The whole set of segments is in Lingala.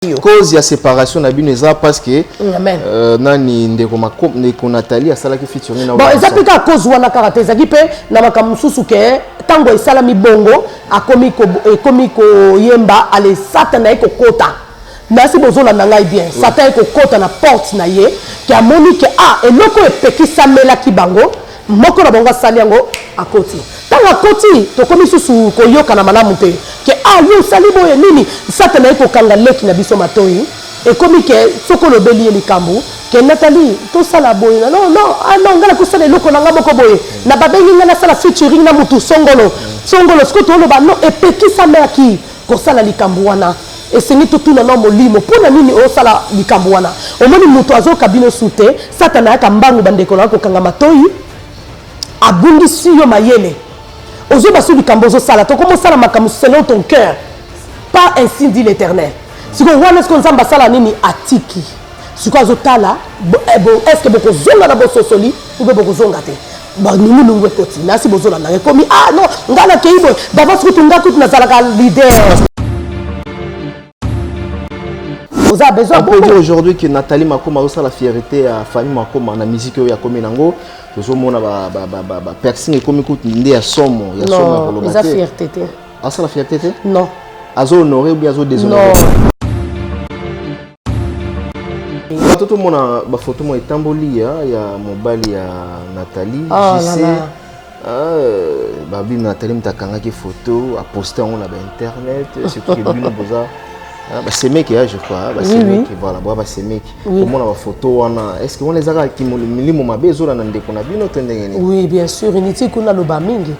Cause ya séparation na bino eza parce que Amen. Nani ndeko mako ndeko Nathalie asalaki featuring na Bon, eza mpe kaka cause wana kaka te, ezalaki mpe na makambo mosusu ke ntango esalami bongo akomi ekomi koyemba ale Satan na ye kokota nasi bozolanda ngai bien. Satan ye kokota na porte na ye ke amoni ke ah eloko epekisamelaki bango moko na bango asali yango akoti. Ntango akoti tokomi susu koyokana malamu te ke ah yo osali boye nini. Satana ye kokanga leki na biso matoi, ekomi ke soki olobeli ye likambo ke Nathalie tosala boye na non non ah non ngai nakosala eloko na ngai moko boye na babengi ngai nasala featuring na mutu songolo songolo. Sikoyo toloba non, epekisamaki kosala likambo wana, esengi totuna na molimo mpo na nini osala likambo wana. Omoni moto azoyoka bino su te, Satana ayaka mbangu bandeko na kokanga matoi, abungisi yo mayele, ozoba su likambo ozosala, tokomosala makambo selon ton cœur, pas ainsi dit l'Éternel. Sikoyo wana sikoyo Nzambe asala nini? Atiki sikoyo azotala est ce que bokozonga na bososoli ou be bokozonga te. Banungunungu ekoti nasi bozolanda ekomi ah non ngai nakei boye d'avance kutu ngai kutu nazalaka leader. Oza besoin. On peut dire aujourd'hui que Nathalie Makoma azosala fierté ya famille Makoma na musique oyo akomi nango. Tozomona ba piercing ekomi kutu nde ya somo ya somo ya koloba. Eza fierté te. Asala fierté te? Non. Azo honorer ou bien azo déshonorer? Non. Bato tomona bafoto mo etamboli ya mobali ya Nathalie. Oh, JC babi Nathalie moto akangaki photo aposte yango na bainternet, surtout ke bino boza basemeki ya, je crois basemeki, voilà, boa basemeki. Komona bafoto wana, est ce que wana eza kaka milimo mabe ezolanda ndeko na bino to ndenge nini? Oui, bien sûr, initi kuna loba mingi.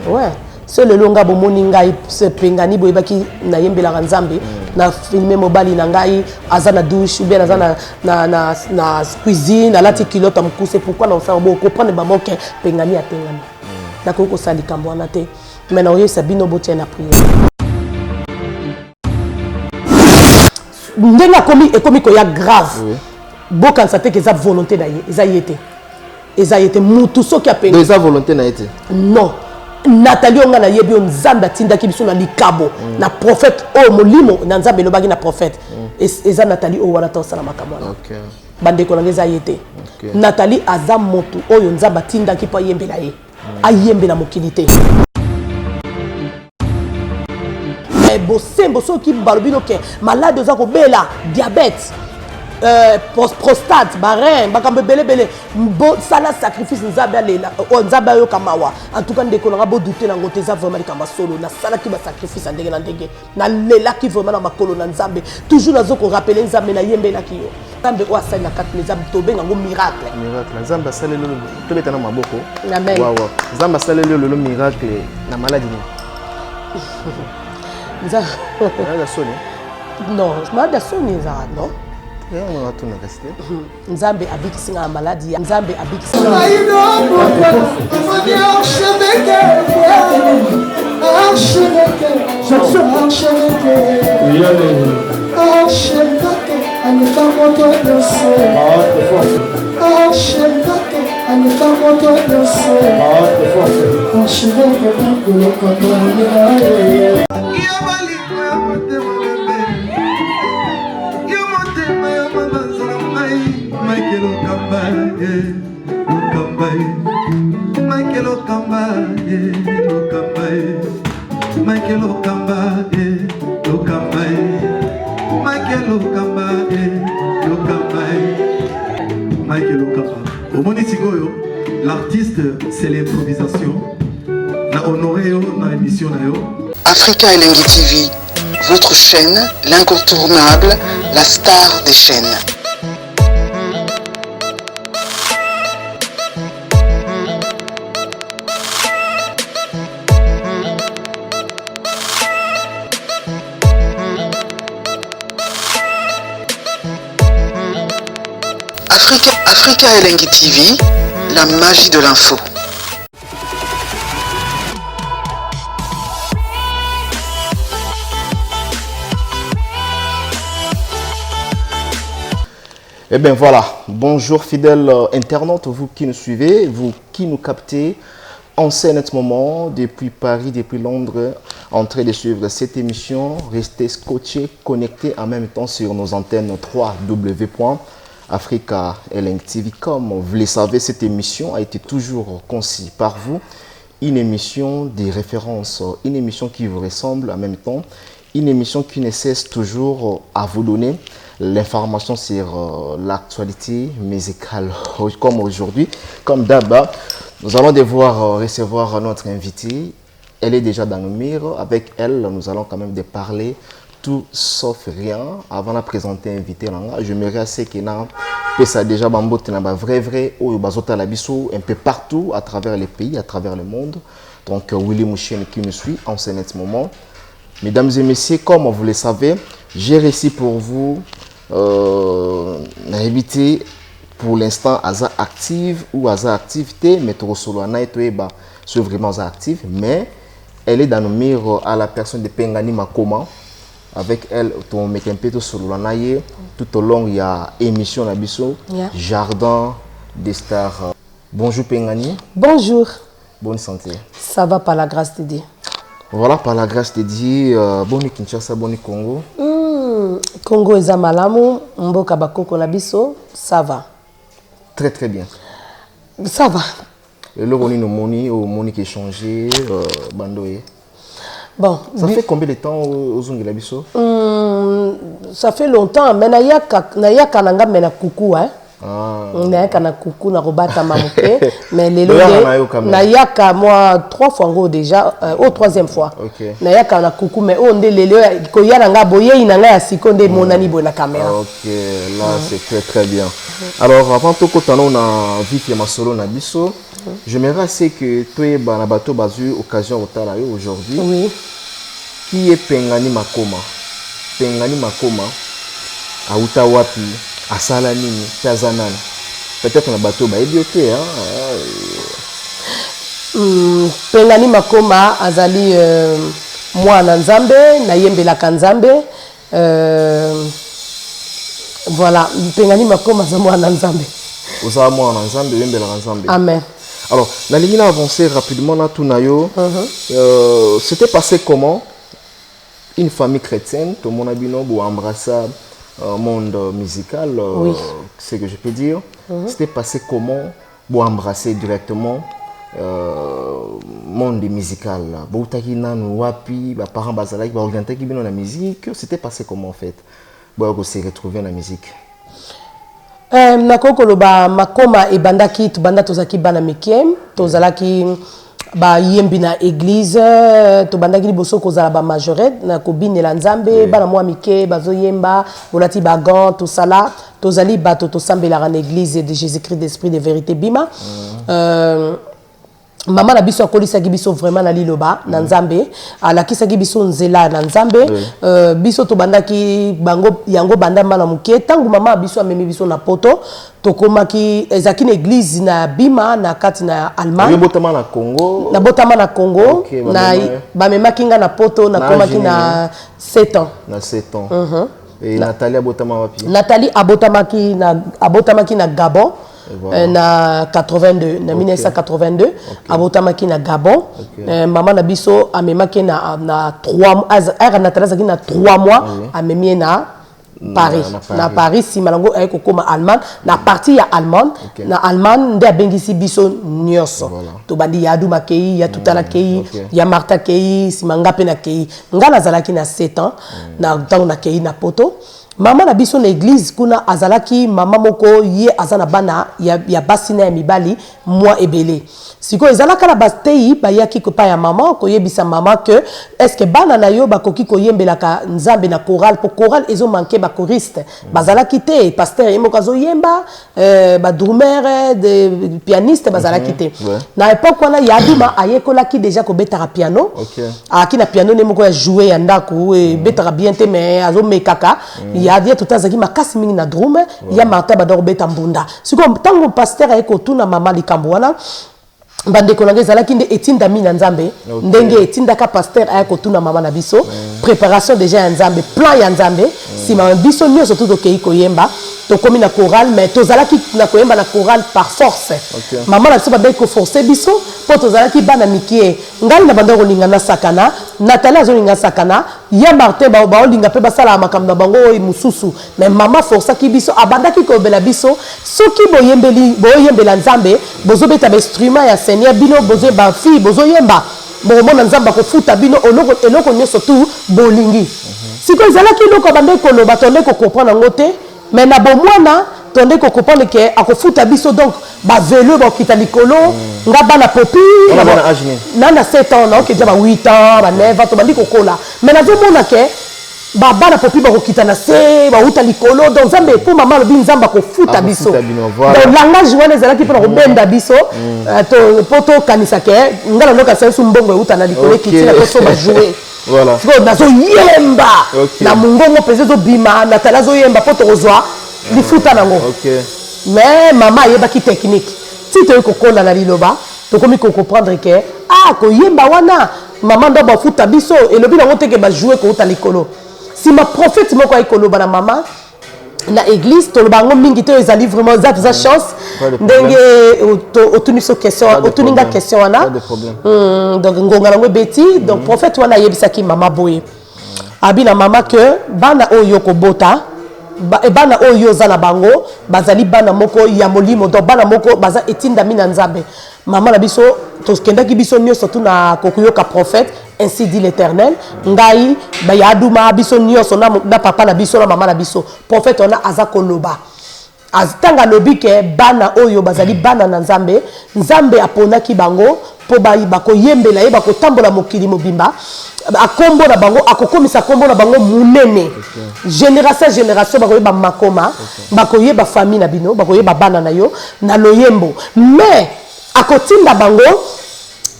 Ouais, so lelo nga bomoni ngai pengani boyebaki nayembelaka Nzambe, na filme mobali na ngai aza na douche ou bien aza na cuisine alati culotte ya mokuse, pourquoi na osala bo comprendre bango ke pengani atengami? Nakoki kosala likambo wana te, mais nakoyebisa bino botia na prière. Ndenge akomi ekomi koya grave, bokanisa te ke eza volonté na ye, eza ye te, eza ye te. Mutu soki apengi eza volonté na ye te. Non, Nathalie oyo ngai nayebi, oyo Nzambe atindaki biso na likabo na prophète, oyo molimo na Nzambe elobaki na prophète, eza Nathalie oyo wana ta osala makambo wana. Bandeko na ngai, eza ye te. Nathalie aza motu oyo Nzambe atindaki mpo ayembela ye, ayembela mokili te. Mais bosembo soki balobi noke malade oza kobela diabète, prostate, barein, makambo ebelebele, bosala sacrifice, Nzambe alela, oyo Nzambe ayoka mawa. En tout cas ndeko nanga, bodute nango te, eza vraiment likambo ya solo. Nasalaki basacrifice ya ndenge na ndenge, nalelaki vraiment na makolo na Nzambe, toujours nazo korappeler Nzambe nayembelaki yo, Nzambe oyo asali na kati na eza tobenga yango miracle. Miracle Nzambe asaleli lelo, tobeta na maboko. Amen. Wawa, Nzambe asaleli yo lelo miracle na maladi nini? Maladi ya soni? Non, maladi ya soni ezaka non. Yango natuna kasi te. Nzambe abikisi nga na maladi ya Nzambe abikisi. Omoni sikoyo, l'artiste, c'est l'improvisation. Na honoré yo na émission na yo. Africa Elengi TV, votre chaîne, l'incontournable, la star des chaînes. Africa Elengi TV, la magie de l'info. Eh bien voilà, bonjour fidèles internautes, vous qui nous suivez, vous qui nous captez En ce moment, depuis Paris, depuis Londres, en train de suivre cette émission, restez scotchés, connectés en même temps sur nos antennes 3W. Africa Elengi TV. Comme vous le savez, cette émission a été toujours conçue par vous. Une émission des références, une émission qui vous ressemble en même temps, une émission qui ne cesse toujours à vous donner l'information sur l'actualité musicale. Comme aujourd'hui, comme d'hab, nous allons devoir recevoir notre invitée. Elle est déjà dans le mur. Avec elle, nous allons quand même de parler tout sauf rien. Avant de présenter invité, j'aimerais assez qu'il y ait déjà bambote na ba vrai vrai oyo bazotala biso un peu partout à travers les pays, à travers le monde. Donc Willy Mouchen qui nous suit en ce net moment. Mesdames et messieurs, comme vous le savez, j'ai réussi pour vous invité pour l'instant aza active ou aza activité, mais tosolo na toyeba so vraiment aza active, mais elle est dans nos murs à la personne de Pengani Makoma. Avec elle, tomeka un peu tosolola na ye tout au long ya émission na biso Jardin des Stars. Bonjour Pengani. Bonjour. Bonne santé? Ça va, par la grâce de Dieu. Voilà, par la grâce de Dieu. Bonne Kinshasa, bonne Congo? Congo eza malamu, mboka bakoko na biso, ça va. Très très bien. Ça va. Eloko nini omoni omoni ke changer bando ye? Bon, ça fait combien de temps ozongela biso? Ça fait longtemps, mais nayaka nayaka na nga mais na kuku, hein. Ah. Nayaka na kuku na kobatama moke, mais lelo Oyaka na yo quand même. Nayaka moi trois fois ngo déjà, au troisième fois. Nayaka na kuku, mais oyo nde lelo koya na nga, boyei na nga ya siko nde emonani boye na caméra. Ok, là c'est très très bien. Alors avant tokota na vif ya masolo na biso, j'aimerais assez que toyeba na bato bazwi occasion kotala yo aujourd'hui. Qui est Pengani Makoma? Pengani Makoma auta wapi, asala nini, mpe aza nani? Peut-être na bato bayebi yo te, hein? Pengani Makoma azali mwana Nzambe, nayembelaka Nzambe. Voilà, Pengani Makoma aza mwana Nzambe. Oza mwana Nzambe, oyembelaka Nzambe. Amen. Alors nalingi na avancer rapidement na tuna yo, c'était passé comment? Une famille chrétienne, tomona bino boembrassa monde musical, ce que je peux dire. C'était passé comment boembrasser directement monde musical? Boutaki nanu wapi? Baparents bazalaki baorientaki bino na musique? C'était passé comment en fait boya se retrouver na musique? Nakoki koloba Makoma ebandaki, tobanda tozalaki bana mike, tozalaki bayembi na église. Tobandaki liboso kozala bamajorette na kobinela Nzambe. Bana mwa mike bazoyemba, bolati bagants, tosala, tozali bato tosambelaka na Église de Jésus-Christ d'Esprit de Vérité Bima. Mama na biso akolisaki biso vraiment na liloba na Nzambe, alakisaki biso nzela na Nzambe. Biso tobandaki bango yango banda mana moke. Ntango mama na biso amemi biso na Poto, tokomaki, ezalaki na église na Bima na kati na Allemagne. Oyobotama na Congo? Nabotama na Congo. Ok, na bamema yo. Bamemaki nga na Poto, nakomaki âge na 7 ans. Na 7 ans. Et Nathalie abotama wapi? Nathalie abotamaki na Gabon. Et voilà. Na 82, na 1982 abotamaki na Gabon. Mama na biso amemaki na 3 ere, Nathalie azalaki na 3 mois, amemi ye na Paris. Na Paris. Na Paris, nsima nango aye kokóma Allemagne, na partie ya Allemagne. Na Allemagne nde abengisi biso nyonso. Tobandi, ya Aduma akei, ya Tutala akei, ya Marta akei, nsima nga mpe nakei. Nga nazalaki na 7 ans na ntango nakei na Poto. Mama na biso na église kuna azalaki mama moko, ye aza na bana ya basi na ya mibali mwa ebele. Sikoyo ezalaka na bateyi bayaki kopa ya mama koyebisa mama ke est ce que bana na yo bakoki koyembelaka Nzambe na chorale, po chorale ezomanke bachoriste. Bazalaki te, pasteur ye moko azoyemba, badrummer, de pianiste bazalaki te. Na époque wana ya Aduma ayekolaki déjà kobetaka piano. Ayaki na piano ne moko ya jouet ya ndako, ebetaka bien te mais azomekaka. Ya ye tota azalaki makasi mingi na drum, ya Martin banda kobeta mbunda. Sikoyo ntango pasteur aye kotuna mama likambo wana, bandeko na ngai, ezalaki nde etindami na Nzambe. Ndenge etindaka pasteur aya kotuna mama na biso, préparation déjà ya Nzambe, plan ya Nzambe. Nsima biso nyonso tu tokei koyemba. Tokomi na chorale, mais tozalaki na koyemba na chorale par force. Mama na biso babeki koforce biso mpo tozalaki bana mike. Ngai na banda kolinga nasakana, Nathalie azolinga sakana, ya Martin baolinga mpe basalaka makambo na bango oyo mosusu, mais mama forsaki biso. Abandaki koyobela biso: soki boyembeli, boyembela Nzambe, bozobeta bainstrument ya Seigneur, bino bozoyemba, fille bozoyemba, bokomona Nzambe akofuta bino eloko nyonso tu bolingi. Sikoyo ezalaki eloko abandaki koloba, tondeki kocomprendre yango te, mais na bomwana tondeki kocomprendre ke akofuta biso. Donc bavelo bakokita likolo, nga bana popi na 7 ans, naoke dia ba 8 ans, ba 9 ans, tobandi kokola, mais nazomona ke babana popi bakokita na se, bauta likolo. Donc Nzambe, mpo mama alobi Nzambe akofuta biso, donc langage wana ezalaki mpona kobenda biso mpo tokanisa ke ngai nandokanisa biso mbongo euta na likolo, ekiti na toso bajouer. Sikoyo nazoyemba na mongongo mpenza, ezobima, Natali azoyemba mpo tokozwa lifuta nango. Mais mama ayebaki technique. Ti toyei kokola na liloba, tokomi kocomprendre ke ah, koyemba wana mama ndo bafuta biso, elobi nango teke bajouer kouta likolo. Nsima prophète moko ayi koloba na mama na église. Toloba yango mingi te, ezali vraiment eza toza chance ndenge otuni biso question, otuni nga question wana. Donc ngonga nango ebeti. Donc prophète wana ayebisaki mama boye, abi na mama ke bana oyo kobota, bana oyo oza na bango, bazali bana moko ya molimo, donc bana moko baza etindami na Nzambe. Mama na biso, tokendaki biso nyonso tuna kokoyoka prophète, ainsi dit l'Éternel. Ngai, bayaduma biso nyonso na papa na biso, na mama na biso. Prophète wana aza koloba, ntango alobi ke bana oyo bazali bana na Nzambe, Nzambe aponaki bango mpo bakoyembela ye, bakotambola mokili mobimba, akombo na bango, akokomisa nkombo na bango monene, génération génération bakoyeba makoma, bakoyeba famille na bino, bakoyeba bana na yo na loyembo. Mais akotinda bango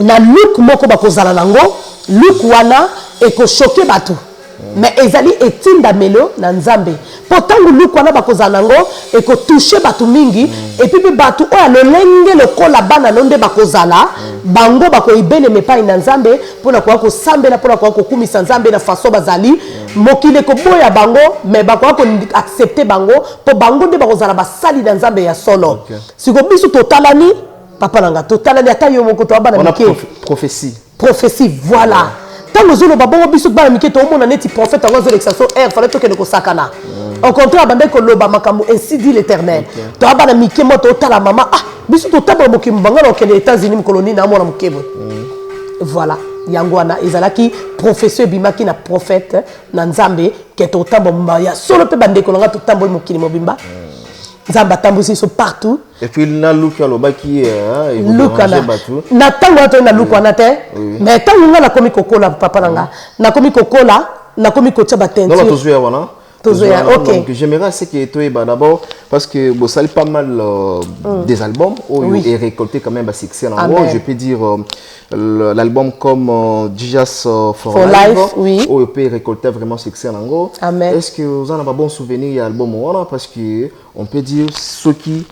na look moko, bakozala nango look wana ekochoquer bato, mais ezali etindamelo na Nzambe, mpo ntango look wana bakozala nango ekotoucher bato mingi. Et puis mpe bato oyo ya lolenge lokola bana no nde bakozala, bango bakoyibelema epai na Nzambe mpona koya kosambela, mpona koya kokumisa Nzambe na façon bazali. Mokili ekoboya bango, mais bakoya koaccepter bango, mpo bango nde bakozala basali na Nzambe ya solo. Siko biso totalani, papa na nga, totalani, ata yo moko, toa bana mike. Prophétie. Prophétie, voilà. Ntango ozoloba bongo, biso bana mike toomona neti prophète yango azolekisa so air, fallait tokende kosakana. Au contraire, abandaki koloba makambo ainsi dit l'Éternel. Toa bana mike mo, totala mama, ah, biso totambola mokili banga na okende États-Unis mokolo nini, amona moke boye. Voilà, yango wana ezalaki prophétie ebimaki na prophète na Nzambe ke totambola ya solo. Mpe bandeko na nga, totamboli mokili mobimba, Nzambe atambwisi biso partout. Et puis na look alobaki look wana, na ntango wana toyi na look wana te, mais ntango nga nakomi kokola, papa na nga, nakomi kokola, nakomi kotia bateinture. Tozoya wana. Tozoya, ok. Donc j'aimerais ce que toyeba d'abord, parce que bosali pas mal des albums oyo et récolté quand même succès nango. Je peux dire l'album comme Jesus for Life, Life, oui. Oyo peut récolter vraiment succès nango. Amen. Est-ce que vous en avez un bon souvenir ya album wana? Parce que on peut dire soki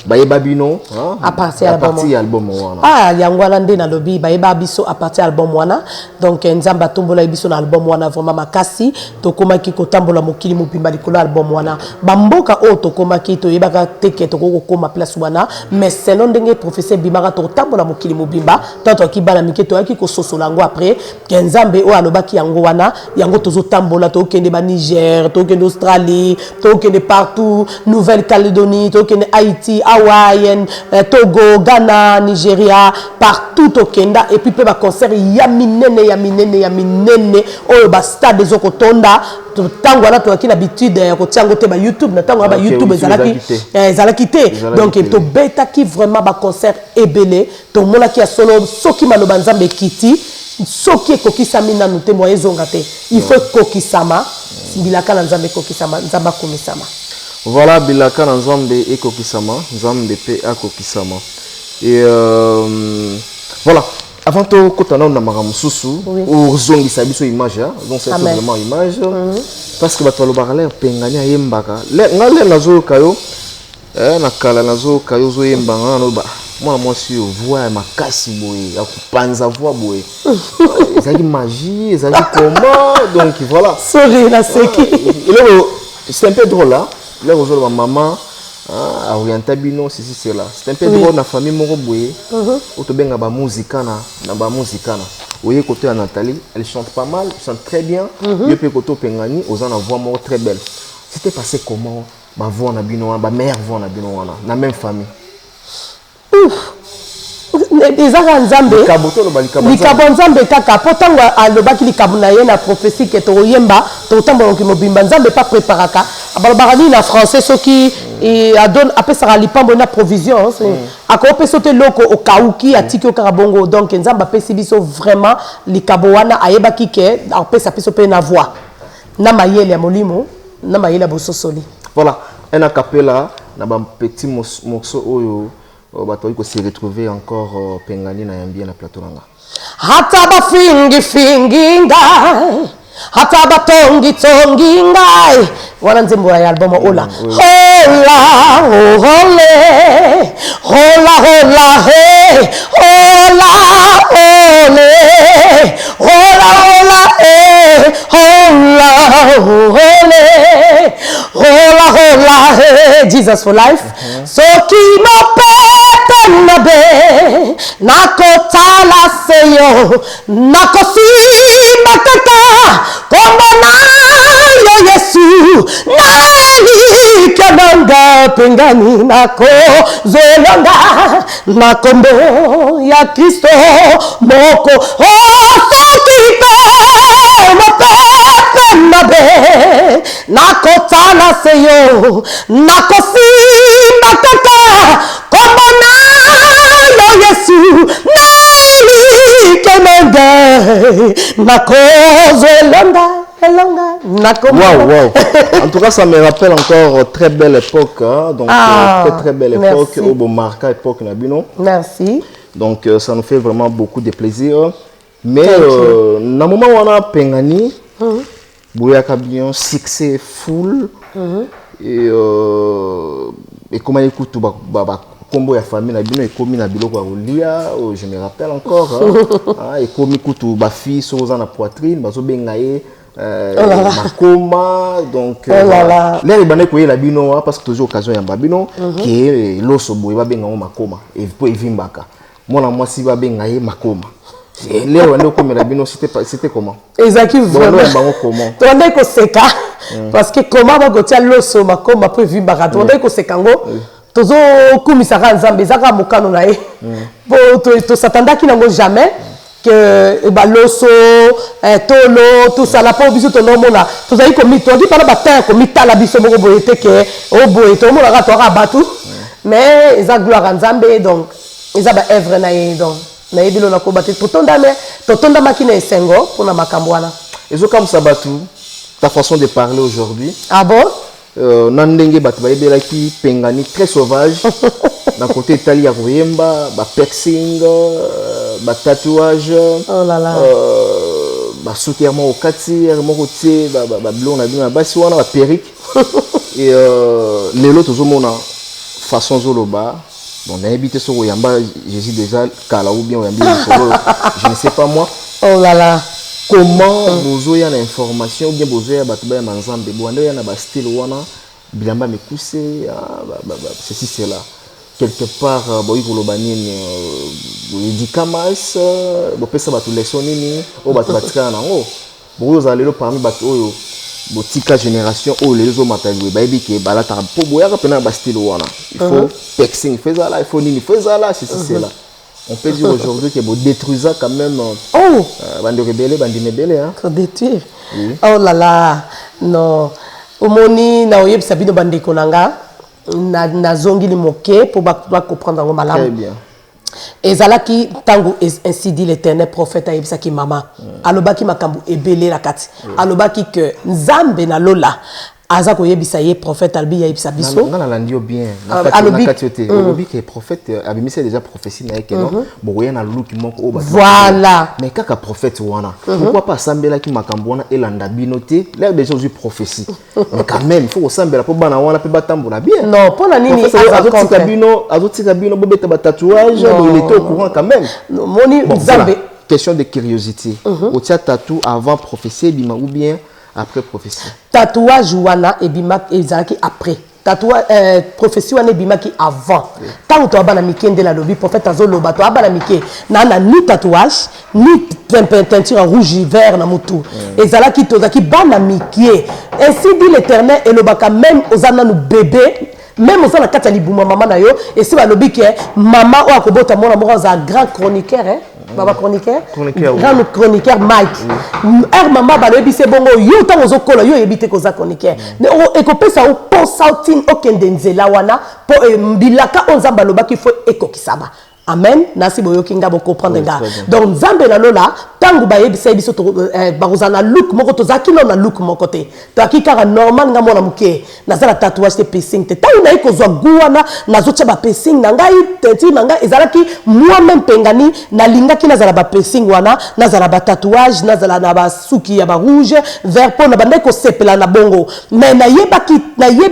bayeba bino, hein, à partir à partir ya album wana. Ah, yango wana nde nalobi, bayeba biso à partir ya album wana. Donc Nzambe atombola biso na album wana vraiment makasi. Tokomaki kotambola mokili mobimba likolo ya album wana. Bamboka oyo tokomaki, toyebaka te ke tokoki kokóma place wana, mais selon ndenge prophétie ebimaka, tokotambola mokili mobimba. Ntango toyaki bana mike, toyaki kososola yango après ke Nzambe oyo alobaki yango wana, yango tozotambola, tokende baNiger, tokende Australie, tokende partout, Nouvelle Calédonie, tokende Haïti, Hawaï, Togo, Ghana, Nigeria, partout tokenda. Et puis mpe baconcert ya minene, ya minene, ya minene, oyo bastade ezokotonda. Ntango wana tozalaki na habitude ya kotia yango te baYouTube. Na ntango wana baYouTube ezalaki te. Donc tobetaki vraiment baconcert ebele. Tomonaki ya solo, soki maloba Nzambe ekiti, soki ekokisami nanu te, moya ezonga te. Il faut ekokisama, bilaka na Nzambe ekokisama, Nzambe akomisama. Voilà, bilaka na Nzambe ekokisama, Nzambe mpe akokisama. Et voilà, avant tokota nano na makambo mosusu, ozongisa biso image. Donc c'est vraiment image, parce que bato balobaka lere pengani ayembaka. Nga lere nazoyoka yo na kala, nazoyoka yo ozoyemba, nga naloba mwana mwasi oyo, voix ya makasi boye, ya kopanza voix boye, ezalaki magie, ezalaki comment? Donc voilà. Sorry, naseki. Eloko, c'est un peu drôle, hein? Là ozoloba maman aorienta bino, ceci, cela, c'est un peu drôle na famille moko boye oyo tobenga bamuzikana na bamuzikana. Oye koto ya Nathalie, elle chante pas mal, chante très bien. Yo mpe koto opengani, oza na voix moko très belle. C'était passé comment, bavoix na bino wana, bameilleure voix na bino wana na même famille? Eza kaka Nzambe. Likabo, toloba likabo. Likabo ya Nzambe kaka, mpo ntango alobaki likambo na ye na prophétie ke tokoyemba, tokotambola mokili mobimba, Nzambe mpe apreparaka. Balobaka nini na français? Soki adon apesaka lipambo na provision, akopesa te eloko okauki, atiki yo kaka bongo. Donc Nzambe apesi biso vraiment likabo wana, ayebaki ke apesa biso mpe na voix, na mayele ya molimo, na mayele ya bososoli. Voilà, un acapella na bapetit morceau oyo bato bakoki kose retrouver encore. Pengani na yambi ye na plateau na nga. Hata bafingifingi ngai, hata batongitongi ngai, wana nzembo ya album Ola. Hola ole, hola hola he, hola ole, hola hola he, hola ole, hola hola he, Jesus for life. Soki mopepe mabe, nakotala se yo, nakosimba kaka kombo na yo Yesu, na elikya na nga Pengani, nakozolonga na kombo ya Kristo moko. O soki mpe mopepe mabe, nakotala se yo, nakosimba kaka kombo na yo Yesu, na elikya na ngai, nakozwa elonga, elonga nakombo. Waouh, waouh. En tout cas, ça me rappelle encore très belle époque. Hein? Donc, Ah, très très belle époque. Merci. Oyo bomarqua époque na bino. Merci. Donc, ça nous fait vraiment beaucoup de plaisir. Mais, Thank you. Na moment wana Pengani, boyaka bien, succès full. Et comment écoute, ba, kombo ya famille na bino ekomi na biloko ya kolia oyo, je me rappelle encore, hein, ah, ekomi kutu bafille soki oza na poitrine, bazobenga ye Oh là là. makoma. Donc Oh là là. L'heure ebandaki koyela bino wa, parce que tozwi occasion yamba bino ke loso boye babenga yango makoma po evimbaka, mwana mwasi babenga ye makoma. L'heure bandi okomela bino, c'était comment? Ezalaki Bon, bango comment? Tobandaki koseka, parce que comment bakotia loso makoma mpo evimbaka? Tobandaki koseka yango, tozokumisaka Nzambe, eza kaka mokano na ye, po tosatandaki nango jamais que baloso tolo tosala, mpo biso tonomona tozali komi toaki mpana batin ya komitala biso moko boye te, ke o boye tomonaka toaka bato, mais eza gloire ya Nzambe. Donc eza baœuvre na ye. Donc nayebi lo nakoba te, totondame, totondamaki na esengo mpona makambo wana. Ezokamwisa bato, ta façon de parler aujourd'hui. Ah bon? Na ndenge bato bayebelaki Pengani très sauvage na côté etali ya koyemba, bapiercing, batatouage, Oh là là. Basuki ya moko kati ya moko tie babiloko na bino ya basi wana, baperruque. Et lelo tozomona façon ozoloba. Bon, nayebi te soki oyamba Jésus déjà kala ou bien oyambi likolo, je ne sais pas moi. Oh là là. Comment bozoya na information ou bien bozoya bato bayamba Nzambe, bowanda oya na bastyle wana, bilamba mikuse, ah, ceci, cela, quelque part boyi koloba nini? Boyedikamas, bopesa bato leçon nini oyo bato batikala nango? Bokoki kozala lelo parmi bato oyo botika génération oyo lelo ezomata boye, bayebi ke balataka, mpo boyaka mpena na bastyle wana, il faut piercing, il faut ezala, il faut nini, il faut ezala, ceci, cela. On peut dire aujourd'hui que bodétruisa quand même Oh. Bandeko ebele, bandimi ebele, hein? Kodétruire? Oh là là, non. Omoni, na oyebisa bino bandeko na nga, nazongili moke mpo bacomprendre yango Très malamu. bien. Ezalaki ntango ainsi dit l'Éternel, prophète ayebisaki mama, alobaki makambo ebele na kati, alobaki ke Nzambe na lola aza koyebisa ye, prophète alobi, yayebisa biso. Nga nalandi yo bien. Ah, na kati alobi- na kati yo te, olobi ke prophète abimisi déjà prophétie na ye ke non, bokoya na luki moko oyo bato Voilà. Mais kaka prophète wana, pourquoi pas asambelaki makambo wana elanda bino te? L'heure déjà ozwi prophétie, mais quand même il faut kosambela mpo bana wana mpe batambola bien. Non, mpo na nini Prophète aza azotika contre? bino, azotika bino bobeta batatouage. Non. Il était au courant quand même. Moni Bon, Nzambe. voilà. Question de curiosité, otia tatou avant prophétie ebima ou bien après prophétie? Tatouage wana ebima, ezalaki après. Tatouage, prophétie wana ebimaki avant. Ntango toya bana mike, nde nalobi prophète azoloba, toya bana mike na ni tatouage, ni teinture ya rouge, vert na mutu. Ezalaki, tozalaki bana mike. Ainsi dit l'Éternel elobaka même oza nanu bébé, même oza na kati ya libuma mama na yo, esi balobi ke mama oyo akobota mwana moko azala grand chroniqueur, hein? Baba chroniqueur. Chroniqueur, oui. Grand chroniqueur Mike r. Mama baloyebi se bongo, yo ntango ozokola, yo oyebi te koza chroniqueur. Ekopesa yo mposa otini okende nzela wana, mpo bilaka oyo Nzambe alobaki fo ekokisama. Amen. Nasi boyoki nga, bocomprendre nga. Très bien. Donc Nzambe na lola, ntango bayebisa ye biso bakozala na look moko, tozalaki nano na look moko te, toyaki kaka normal. Nga mwana moke, naza na tatouage te, piercing te. Ntango naye kozwa gu wana, nazotia bapiercing na ngai, teinture na ngai, ezalaki moi-même mpengani nalingaki nazala bapiercing wana, nazala batatouage, nazala na basuki ya barouge, vert, mpo na bandaki kosepela na bongo. Mais nayebaki,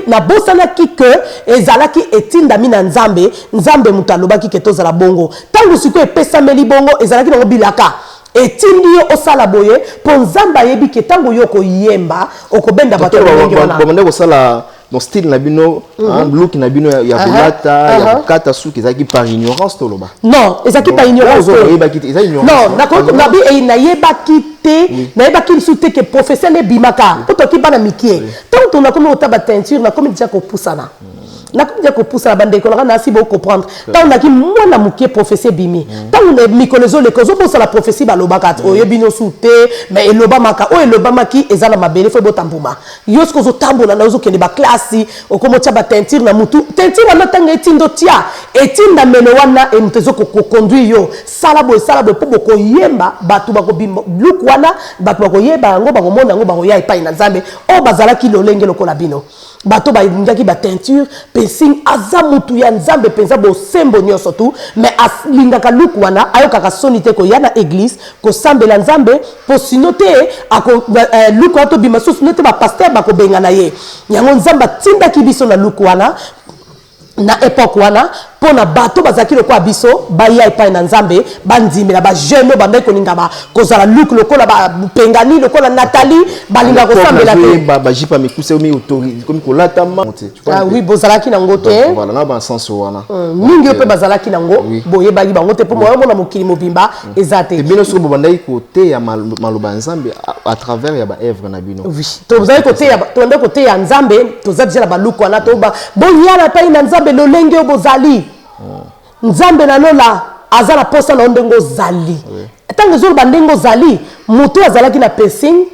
nabosanaki ke ezalaki etindami na Nzambe. Nzambe moto alobaki ke tozala bongo. Ntango sikoyo epesameli bongo, ezalaki nango bilaka etindi yo osala boye, mpo Nzambe ayebi ke ntango yo okoyemba, okobenda bato ya lolenge wana. Bamande kosala donc style na bino, hein, look na bino ya kolata, ya kokata suki, ezalaki par ignorance, toloba? Non, ezalaki par ignorance te. Oyebaki te, eza ignorance. Non, nabi nayebaki te, nayebaki lisusu te ke professeur nde ebimaka, mpo toki bana mike. Ntango to nakomi kota bateinture, nakomi deja kopusana, nakomi deja kopusana. Bandeko nanga, nasi bocomprendre. Ntango naki mwana moke, prophétie ebimi. Ntango na mikolo ezoleka, ozobosala prophétie balobaka te, oyebi nyonso te, mais elobamaka. Oyo elobamaki eza na mabele, fo ebota mbuma. Yo soki ozotambola na, ozokende baklasi, okomotia bateinture na mutu. Teinture wana, ntango etindo tia etindamelo wana, moto ezokoconduire yo, sala boye, sala boye, mpo bokoyemba, bato bakobima luku wana, bato bakoyeba yango, bakomona yango, bakoya epai na Nzambe. Oyo bazalaki lolenge lokola bino, bato balingaki bateinture, piercing, aza mutu ya Nzambe mpenza, bosembo nyonso tu, mais alingaka luku wana, ayokaka soni te koya na église kosambela Nzambe, mpo sino te luku wana tobima so, sino te bapasteur bakobengana ye. Yango Nzambe atindaki biso na luku wana, na époque wana, mpo na bato bazalaki lokola biso baya epai na Nzambe, bandimela. Bajeune oyo bandaki kolinga kozala luke lokola bapengani, lokola Nathalie, balinga kosambela te. Bajupe ya mikuse komi kolatama. Ah oui, bozalaki nango te. Voilà, na basens wana. Mingi oyo mpe bazalaki nango, boyebaki bango te, mpo moyomona mokili mobimba eza te. Bino soki bobandaki koteya maloba ya Nzambe à travers ya baœuvre na bino. Oui, tozali koteya, tobandaki koteya Nzambe. Toza deja na baluku wana, toba boyala epai na Nzambe lolenge oyo bozali. Nzambe na lola aza na posa na yo ndenge ozali. Ntango ezoloba ndenge ozali, moto azalaki na piercing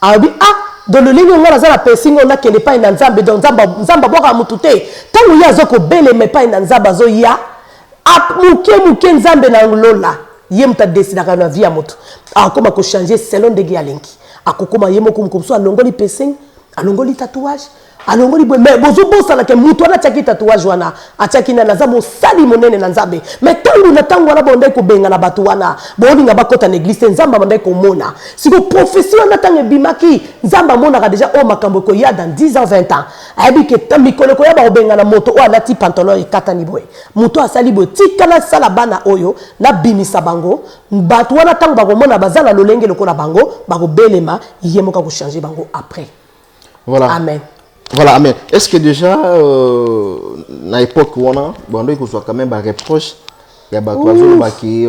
alobi: "Ah, donc lolenge ngai naza na piercing oyo, nakende epai na Nzambe." Donc Nzambe abwakaka motu te. Ntango ye aza kobelema epai na Nzambe, azoya moke moke, Nzambe na lola, ye moto adesidaka na vie ya moto, akokoma kochange selon ndenge alingi. Akokoma ye moko mosusu, alongoli piercing, alongoli tatouage, alongoli boye. Mais bozobosana ke moto wana atiaki tatouage wana, atiaki nani? Aza mosali monene na Nzambe. Mais ntango na ntango wana bandaki kobengana bato wana, bolinga bakɔta na église te. Nzambe abandaki komona. Siko prophétie wana, ntango ebimaki, Nzambe amonaka déjà oyo makambo ekoya dans 10 ans, 20 ans. Ayebi ke mikolo ekoya, bakobengana moto oyo alati pantalon ekatani boye, moto oyo asali boye. Tika nasala bana oyo, nabimisa bango. Bato wana, ntango bakomona baza na lolenge lokola bango, bakobelema. Ye moko akochange bango après. Voilà. Amen. Voilà, amen. Est-ce que déjà, na époque wana, bando kozwa quand même ba reproche ya bato bazolobaki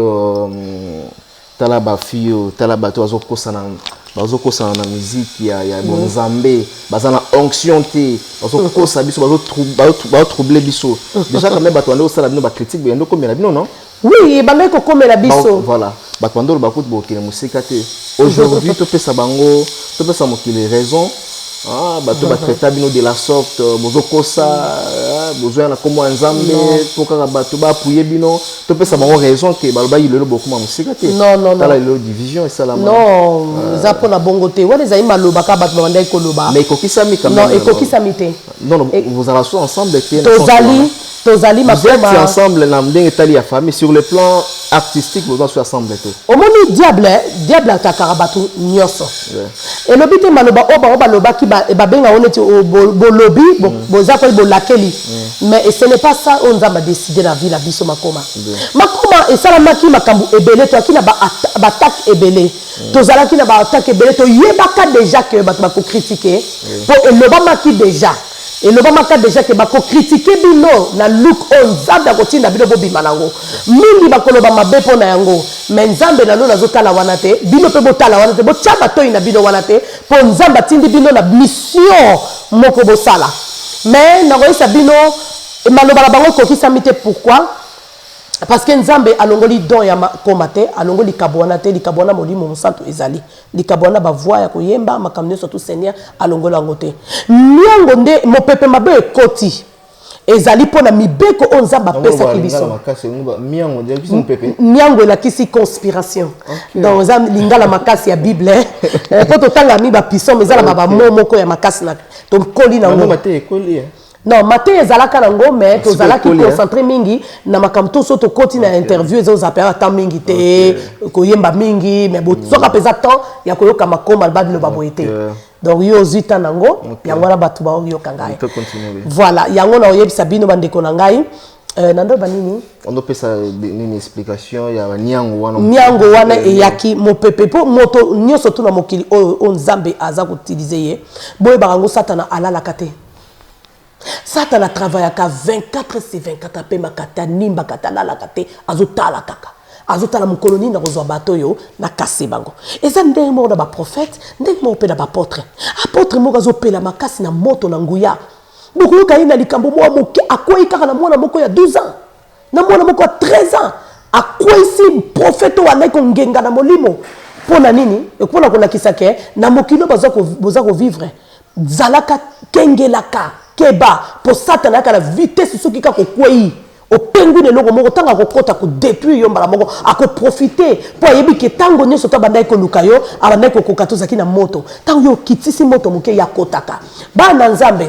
tala bafille oyo, tala bato bazokosana na musique ya bonzambe, baza na onction te, bazokosa biso, bazotrouble biso? Déjà quand même bato bando kosala bino bacritique, boyando komela bino, non? Oui, ebandaki kokomela biso. Voilà, bato bando oloba kutu bokende mosika te. Aujourd'hui topesa bango, topesa mokili raison. Ah, bato batraita bino de la sorte, bozokosa, bozoya na nkombo ya Nzambe mpo kaka bato baapuye bino. Topesa bango raison ke balobaki lelo bokóma mosika te. Non, non, non. Tala lelo division esalama. Non, eza mpona bongo te. Wana ezali maloba kaka bato babandaki koloba. Mais ekokisami quand Non. même. Ekokisami te. Non, non, bozala so ensemble te na sens Tozali wana. Tozali. Vous êtes Makoma ensemble na ndenge etali ya famille. Sur le plan artistique, boza so ensemble te. Omoni, diable, diable atakaka bato nyonso. Elobi te maloba oyo bango balobaki, babenga ngo neti bolobi, boza koli bolakeli, mais ce n'est pas ça oyo Nzambe adécide na vie na biso. Makoma, makoma esalamaki makambo ebele. Toyaki na baattaque ebele, tozalaki na baattaque ebele. Toyebaka déjà ke bato bakocritiquer, mpo elobamaki déjà. Elobamaka deja ke bakocritiquer bino na look oyo Nzambe akotinda bino bobima nango. Mingi bakoloba mabe mpo na yango, mais Nzambe na lola azotala wana te, bino mpe botala wana te, botya matoi na bino wana te, mpo Nzambe atindi bino na mission moko bosala. Mais nakoyebisa bino, maloba na bango ekokisami te. Pourquoi? Parce que Nzambe alongoli don ya makoma te, alongoli likabo wana te. Likabo wana, Molimo Mosantu ezali likabo wana, bavoix ya koyemba, makambo nyonso tu, Seigneur alongoli yango te. Miango nde mopepe mabe ekoti, ezali mpona mibeko oyo Nzambe apesaki biso. Miango elakisi conspiration, donc eza lingala makasi ya Bible, mpo totanga mi bapsaume, eza na bamo moko ya makasi na tokoli nango. Non, mateya ezalaka nango, mais tozalaki concentré mingi na makambo to so tokoti na interview, ezoza mpe ata mingi te koyemba mingi, mais bozoka mpenza temps ya koyoka makoma babiloba boye te. Donc yo ozwi temps nango, yango wana bato baoyoka ngai. Voilà, yango na oyebisa bino, bandeko na ngai, na ndoba nini. Ondopesa nini explication ya baniango wana? Miango wana eyaki mopepe, mpo moto nyonso tu na mokili oyo, oyo Nzambe aza koutiliser ye, boyebaka yango, Satana alalaka te. Satana travaillaka 24 sur 24, apemaka te, animbaka te, alalaka te, azotala kaka, azotala mokolo nini nakozwa bato oyo nakase bango. Eza ndenge moko na baprophète, ndenge moko mpe na baapôtre. Apôtre moko azopela makasi na moto na nguya, bokoyoka ye na likambo mwa moke, akwei kaka na mwana moko ya 12 ans, na mwana moko ya 13 ans, akweyisi prophète oyo andaki kongenga na molimo. Mpo na nini? Mpona kolakisa ke na mokili oyo boza kovivre, zalaka, kengelaka, keba, mpo Satana ayaka na vitesse. Soki kaka okwei, opengwi na eloko moko, ntango akokɔta kodétruire yo mbala moko, akoprofiter, mpo ayebi ke ntango nyonso to abandaki koluka yo, abandaki kokoka. Tozalaki na moto, ntango yo okitisi moto moke, ya kotaka. Bana Nzambe,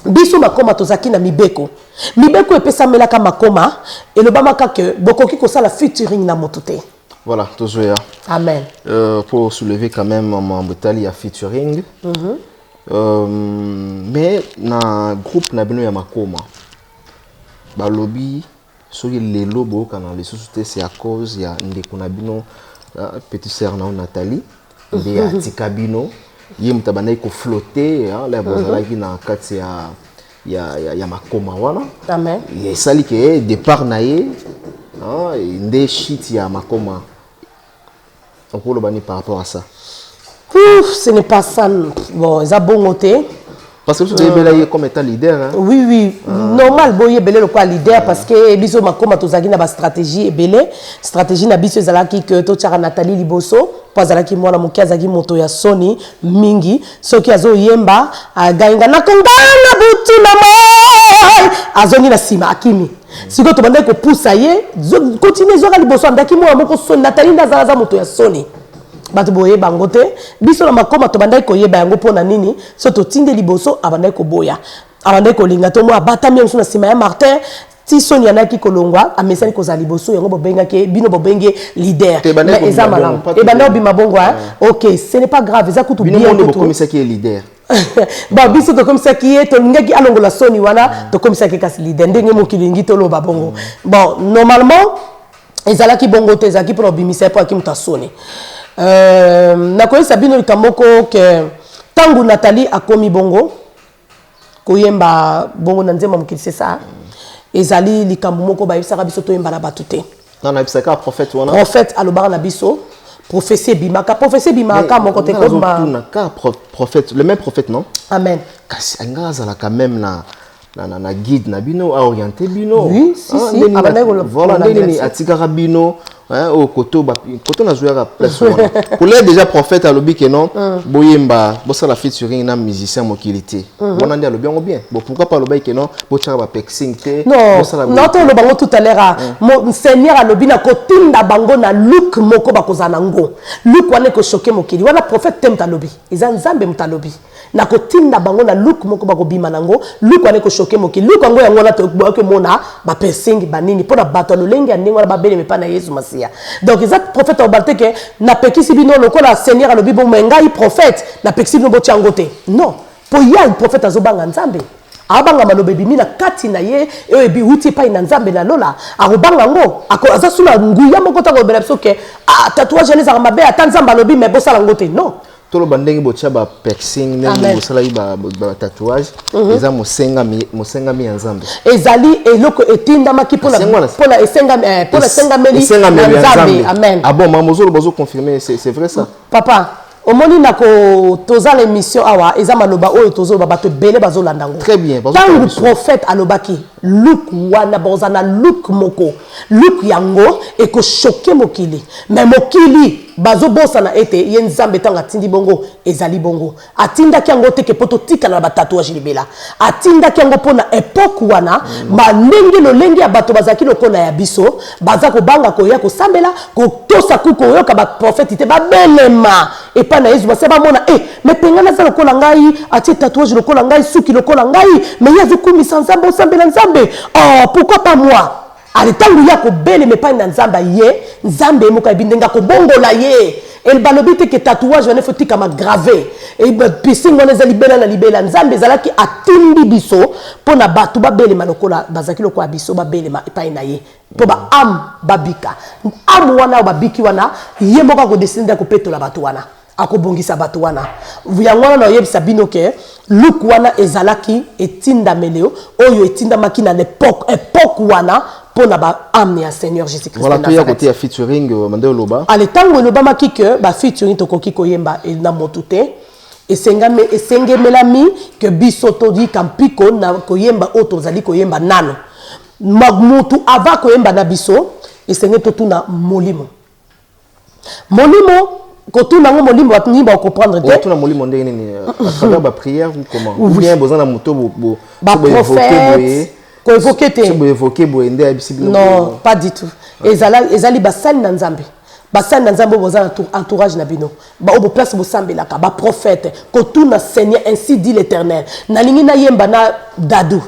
biso makoma tozalaki na mibeko. Mibeko epesamelaka makoma, elobamaka ke bokoki kosala featuring na moto te. Voilà, tozoya. Amen. Pour soulever quand même mambo etali ya featuring, mais na groupe na bino ya makoma, balobi soki lelo boyokana lisusu te, c'est à cause ya ndeko na bino, petit sœur na yo Nathalie, nde atika bino. Ye moto abandaki koflotter la bozalaki na kati ya makoma wana. Amen. Esali ke départ na ye nde shit ya makoma. Okoloba nini par rapport à ça? Ouf, ce n'est pas ça. Bon, eza bongo te. Parce que biso toyebela ye comme étant leader, hein? Oui, normal, boyebele lokola leader, parce que biso makoma tozalaki na bastratégie ebele. Stratégie na biso ezalaki ke totiaka Nathalie liboso, mpo azalaki mwana moke, azalaki moto ya soni mingi. Soki azoyemba, againga nakongana butu na moi, azongi na nsima, akimi. Sikoyo tobandaki kopusa ye, continue, ezwaka liboso. Andaki mwana moko soni, Nathalie nde azala, aza moto ya soni, bato boyeba yango te. Biso na makoma tobandaki koyeba yango. Mpo na nini? So totinde liboso, abandaki koboya, abandaki kolinga to mwa abatami ye mosusu na nsima ya Martin, ti soni andaki kolongwa, amesani kozala liboso. Yango bobengaki, bino bobenge leader. Mais eza malamu, ebanda obima bongo. Ok, ce n'est pas grave, eza kutu bien. Bokomisaki ye leader. Bon, biso tokomisaki ye, tolingaki alongola soni wana, tokomisaki kasi leader, ndenge mokili elingi toloba bongo. Bon, normalement ezalaki bongo te, ezalaki mpona obimisa ye, mpo aki moto asoni. Nakoyebisa bino likambo moko ke ntango Nathalie akomi bongo koyemba bongo na nzembo ya mokili, c'est ça, ezali likambo moko bayebisaka biso, toyemba na bato te. Non, nayebisaka prophète wana. Prophète alobaka na biso, prophétie ebimaka, prophétie ebimaka moko te. Koma ka prophète, le même prophète, non? Amen. Kasi alingaka azalaka même na guide na bino, aorienté bino. Oui, si, si. Voilà, nde nini atikaka bino oyo koto koto nazwyaka place wana kolia. Déjà prophète alobi ke non, boyemba, bosala featuring na musicien mokili te. Wana nde alobi yango bien. Bon, pourquoi pas alobaki ke non, botiaka bapiercing te? Non, non, toloba bango tout à l'heure, Seigneur alobi na kotinda bango na look moko, bakozala nango look wana ekochoquer mokili wana. Prophète te moto alobi, eza Nzambe moto alobi na kotinda bango na look moko, bakobima nango, look wana ekochoquer mokili. Look yango, yango wana toboyaki omona bapiercing banini, mpo na bato ya lolenge ya ndenge wana babelema epai na Yesu Masiya. Donc eza prophète alobaka te ke napekisi bino lokola Seigneur alobi bo, me ngai prophète napekisi bino botia yango te. Non, mpo ya prophète azobanga Nzambe, abanga maloba ebimi na kati na ye, oyo ebiwuti epai na Nzambe na lola, akobanga yango. Aza su na nguya moko ntango olobela biso ke ah, tatouage wana ezalaka mabe, ata Nzambe alobi, me bosala yango te. Non. Toloba ndenge botia ba piercing, ndenge bosalaki ba tatouage, eza mosengami ya Nzambe. Ezali eloko etindamaki mpona esengameli na Nzambe. Amen. Ah bon, mama, ozoloba, ozoconfirme, c'est vrai ça? Papa, omoni na ko tozala émission awa, eza maloba oyo tozoloba, bato ebele bazolanda yango. Très bien. Ntango prophète alobaki look wana, boza na look moko, look yango ekochoquer mokili, mais mokili bazobosana ete ye Nzambe, ntango atindi bongo, ezali bongo. Atindaki yango teke mpo totikala na batatouage libela. Atindaki yango mpo na époque wana, bandenge lolenge ya bato bazalaki lokola ya biso, baza kobanga koya kosambela, kotosa ku koyoka baprofete te, babelema epai na Yesu. Base bamona e me penga naza lokola ngai, atie tatouage lokola ngai, suki lokola ngai, mais ye azokumisa Nzambe, osambela Nzambe. Oh, pourquoi pas moi? Ale, ntango ye akobelema epai na Nzambe, ye Nzambe ye moko ayebi ndenge akobongola ye. Balobi te ke tatouage wana efo tikama grave, piercing wana eza libela na libela. Nzambe ezalaki atindi biso mpo na bato babelema lokola bazalaki lokola biso, babelema epai na ye mpo baâme babika. Âme wana oyo babiki wana, ye moko akodécider nde akopetola bato wana, akobongisa bato wana. Yango wana naoyebisa bino ke look wana ezalaki etindameli oyo etindamaki na l'époque, époque wana, mpo na baâme ya Seigneur Jésus Christ. Voilà, toya côté ya featuring mande oloba. Ale, ntango elobamaki ke bafeaturing tokoki koyemba na motu te, esengemelami ke biso toyika mpiko na koyemba oyo tozali koyemba nano. Motu ava koyemba na biso, esenge totuna molimo. Molimo, kotuna yango molimo, bato nini bakocomprendre te. Otuna molimo ndenge nini? À travers baprière ou comment? Ou bien boza na moto? Baprophète, koévoquer te. Boévoquer boye nde ayebisi bino? Non, pas du tout. Ezali basali na Nzambe, basali na Nzambe oyo boza na entourage na bino, oyo boplace bosambelaka, baprophète, kotuna: "Seigneur, ainsi dit l'Éternel, nalingi nayemba na Dadu.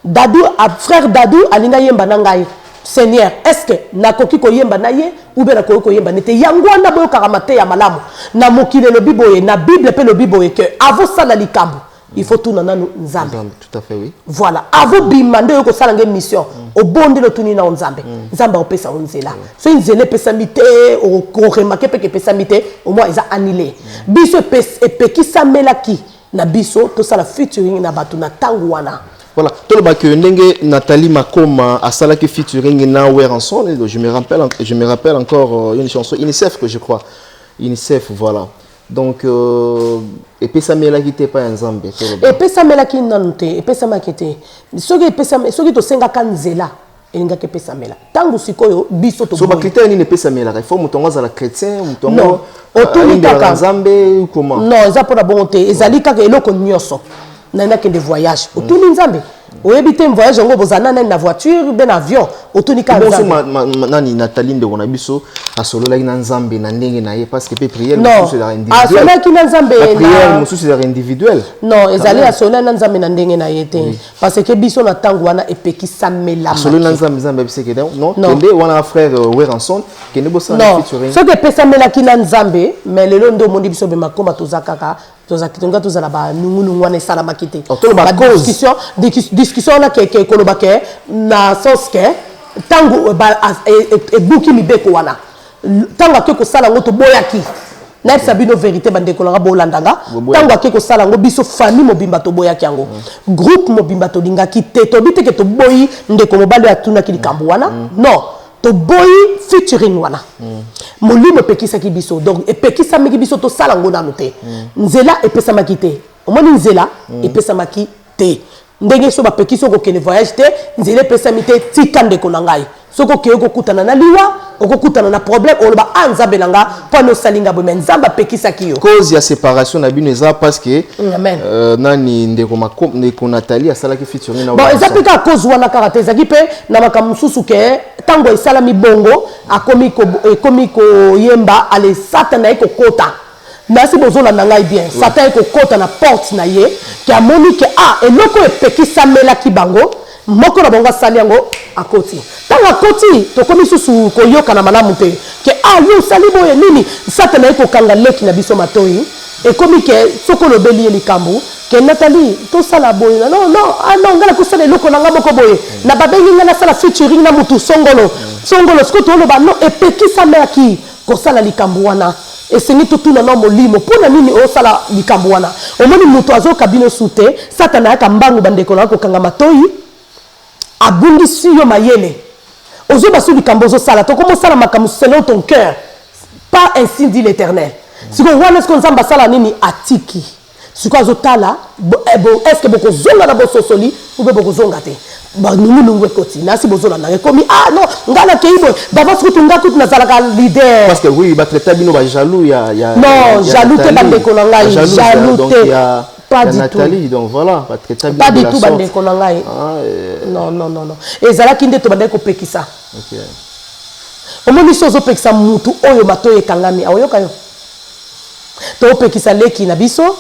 Dadu, frère Dadu alingi ayemba na ngai. Seigneur, est ce que nakoki koyemba na ye ou bien nakoki koyemba nete?" Yango wana boyokaka mateya malamu na mokili elobi boye, na Bible mpe elobi boye ke avosala likambo, il faut tuna nanu Nzambe. Tout à fait, oui. Voilà, avobima nde oyo kosala nge mission, obondeli, otuni nao Nzambe, Nzambe akopesa yo nzela. Soki nzela epesami te, okoremarquer mpe ke epesami te, au moins eza annulé. Biso epekisamelaki na biso tosala featuring na bato na ntango wana. Voilà, tolobaki ndenge Nathalie Makoma asalaki featuring na Werrason. Je me rappelle encore une chanson UNICEF que je crois. UNICEF, voilà. Donc epesamelaki te epai ya Nzambe, toloba. Epesamelaki nanu te, epesamaki te. Soki epesame, soki tosengaka nzela, elingaki epesamela. Ntango sikoyo biso So toboyi. Bacritère nini epesamelaka? Il faut moto yango azala chrétien, moto Non. yango Otuni ayembelaka kaka. Nzambe ou comment? Non, eza mpona bongo te. Ezali kaka eloko nyonso. Nani nakende voyage, otuni Nzambe. Oyebi te voyage yango bozala na nani, na voiture be na avion, otuni kaka Bonso Nzambe. Nani, Nathalie, ndeko na biso, asololaki na Nzambe na ndenge na ye, parce que mpe prière Non, mosusu ezalaka individuelle. Asololaki na Nzambe Ba prière mosusu ezalaka individuelle. Non, ezali asololaki na Nzambe na ndenge na ye te, parce que biso na ntango wana epekisamelamaki. Asololi na Nzambe, Nzambe ayebisaki non, Non. kende wana, frère Werrason, kende bosala Non, featuring. Soki epesamelaki na Nzambe, mais lelo nde omoni biso bemakoma toza kaka tozalaki, tonga tozala banungunungu wana esalamaki te. Oh, toloba Ba cause. Discussion wana ke koloba ke na sens ke ntango ebuki mibeko wana, ntango ake kosala yango, toboyaki. Nayebisa bino vérité, bandeko nanga bolandanga. Boboyaki. Ntango ake kosala yango, biso famille mobimba toboyaki yango, groupe mobimba tolingaki te. Toyebi te ke toboyi ndeko mobali oyo atunaki likambo wana. Non, toboyi featuring wana. Molimo epekisaki biso, donc epekisamaki biso tosala yango nanu te. Nzela epesamaki te. Omoni, nzela epesamaki te. Ndenge so bapekisi okokende voyage te, nzela epesami te. Tika, ndeko na ngai, soki okei okokutana na liwa, okokutana na problème, oloba: "A Nzambe na nga, mpo ani osali nga boye?" Mais Nzambe apekisaki yo. Cause ya séparation na bino eza parce que Amen. Nani, ndeko Mako, ndeko Nathalie asalaki featuring na Bon, eza Werrason. mpe kaka cause wana kaka te. Ezalaki mpe na makambo mosusu ke ntango esalami bongo, akomi ekomi koyemba, ale Satan na ye kokota. Nasi bozolanda ngai bien? Satan ye kokota na porte na ye, ke amoni ke ah, eloko oyo epekisamelaki bango, moko na bango asali yango, akoti. Ntango akoti, tokomi susu koyokana malamu te, ke ah, yo osali boye nini. Satan na ye kokanga leki na biso matoi. Ekomi ke soki olobeli ye likambo ke Nathalie tosala boye, non, non, ah non, ngai nakosala eloko na ngai moko boye, na babengi ngai nasala featuring na mutu songolo songolo. Sikoyo toloba non, epekisamaki kosala likambo wana. Esengi totuna nao molimo mpo na nini osala likambo wana. Omoni moto azoyoka bino su te, Satana ayaka mbangu bandeko na yo kokanga matoyi, abungisi yo mayele. Ozoba su likambo ozosala te, okomi osala makambo selon ton cœur, pas ainsi dit l'Eternel. Sikoyo wana sikoyo Nzambe asala nini? Atiki. Sikoyo azotala est ce que bokozonga na bososoli ou bien bokozonga te. Banungunungu ekoti nasi bozolanda ekomi ah non nga nakei boye d'avance kutu nga kutu nazalaka leader. Parce que oui ba traita bino ba jaloux ya ya non ya jaloux te Nathalie. bandeko na ngai Ba jaloux, jaloux donc, te ya pas ya du tout. Nathalie donc voilà ba traita bino pas de du la tout sorte. bandeko na ngai. Ah, Non non non non ezalaki nde tobandaki kopekisa. OK. Omoni so ozopekisa mutu oyo matoyi ekangami aoyoka yo. Topekisa leki na biso,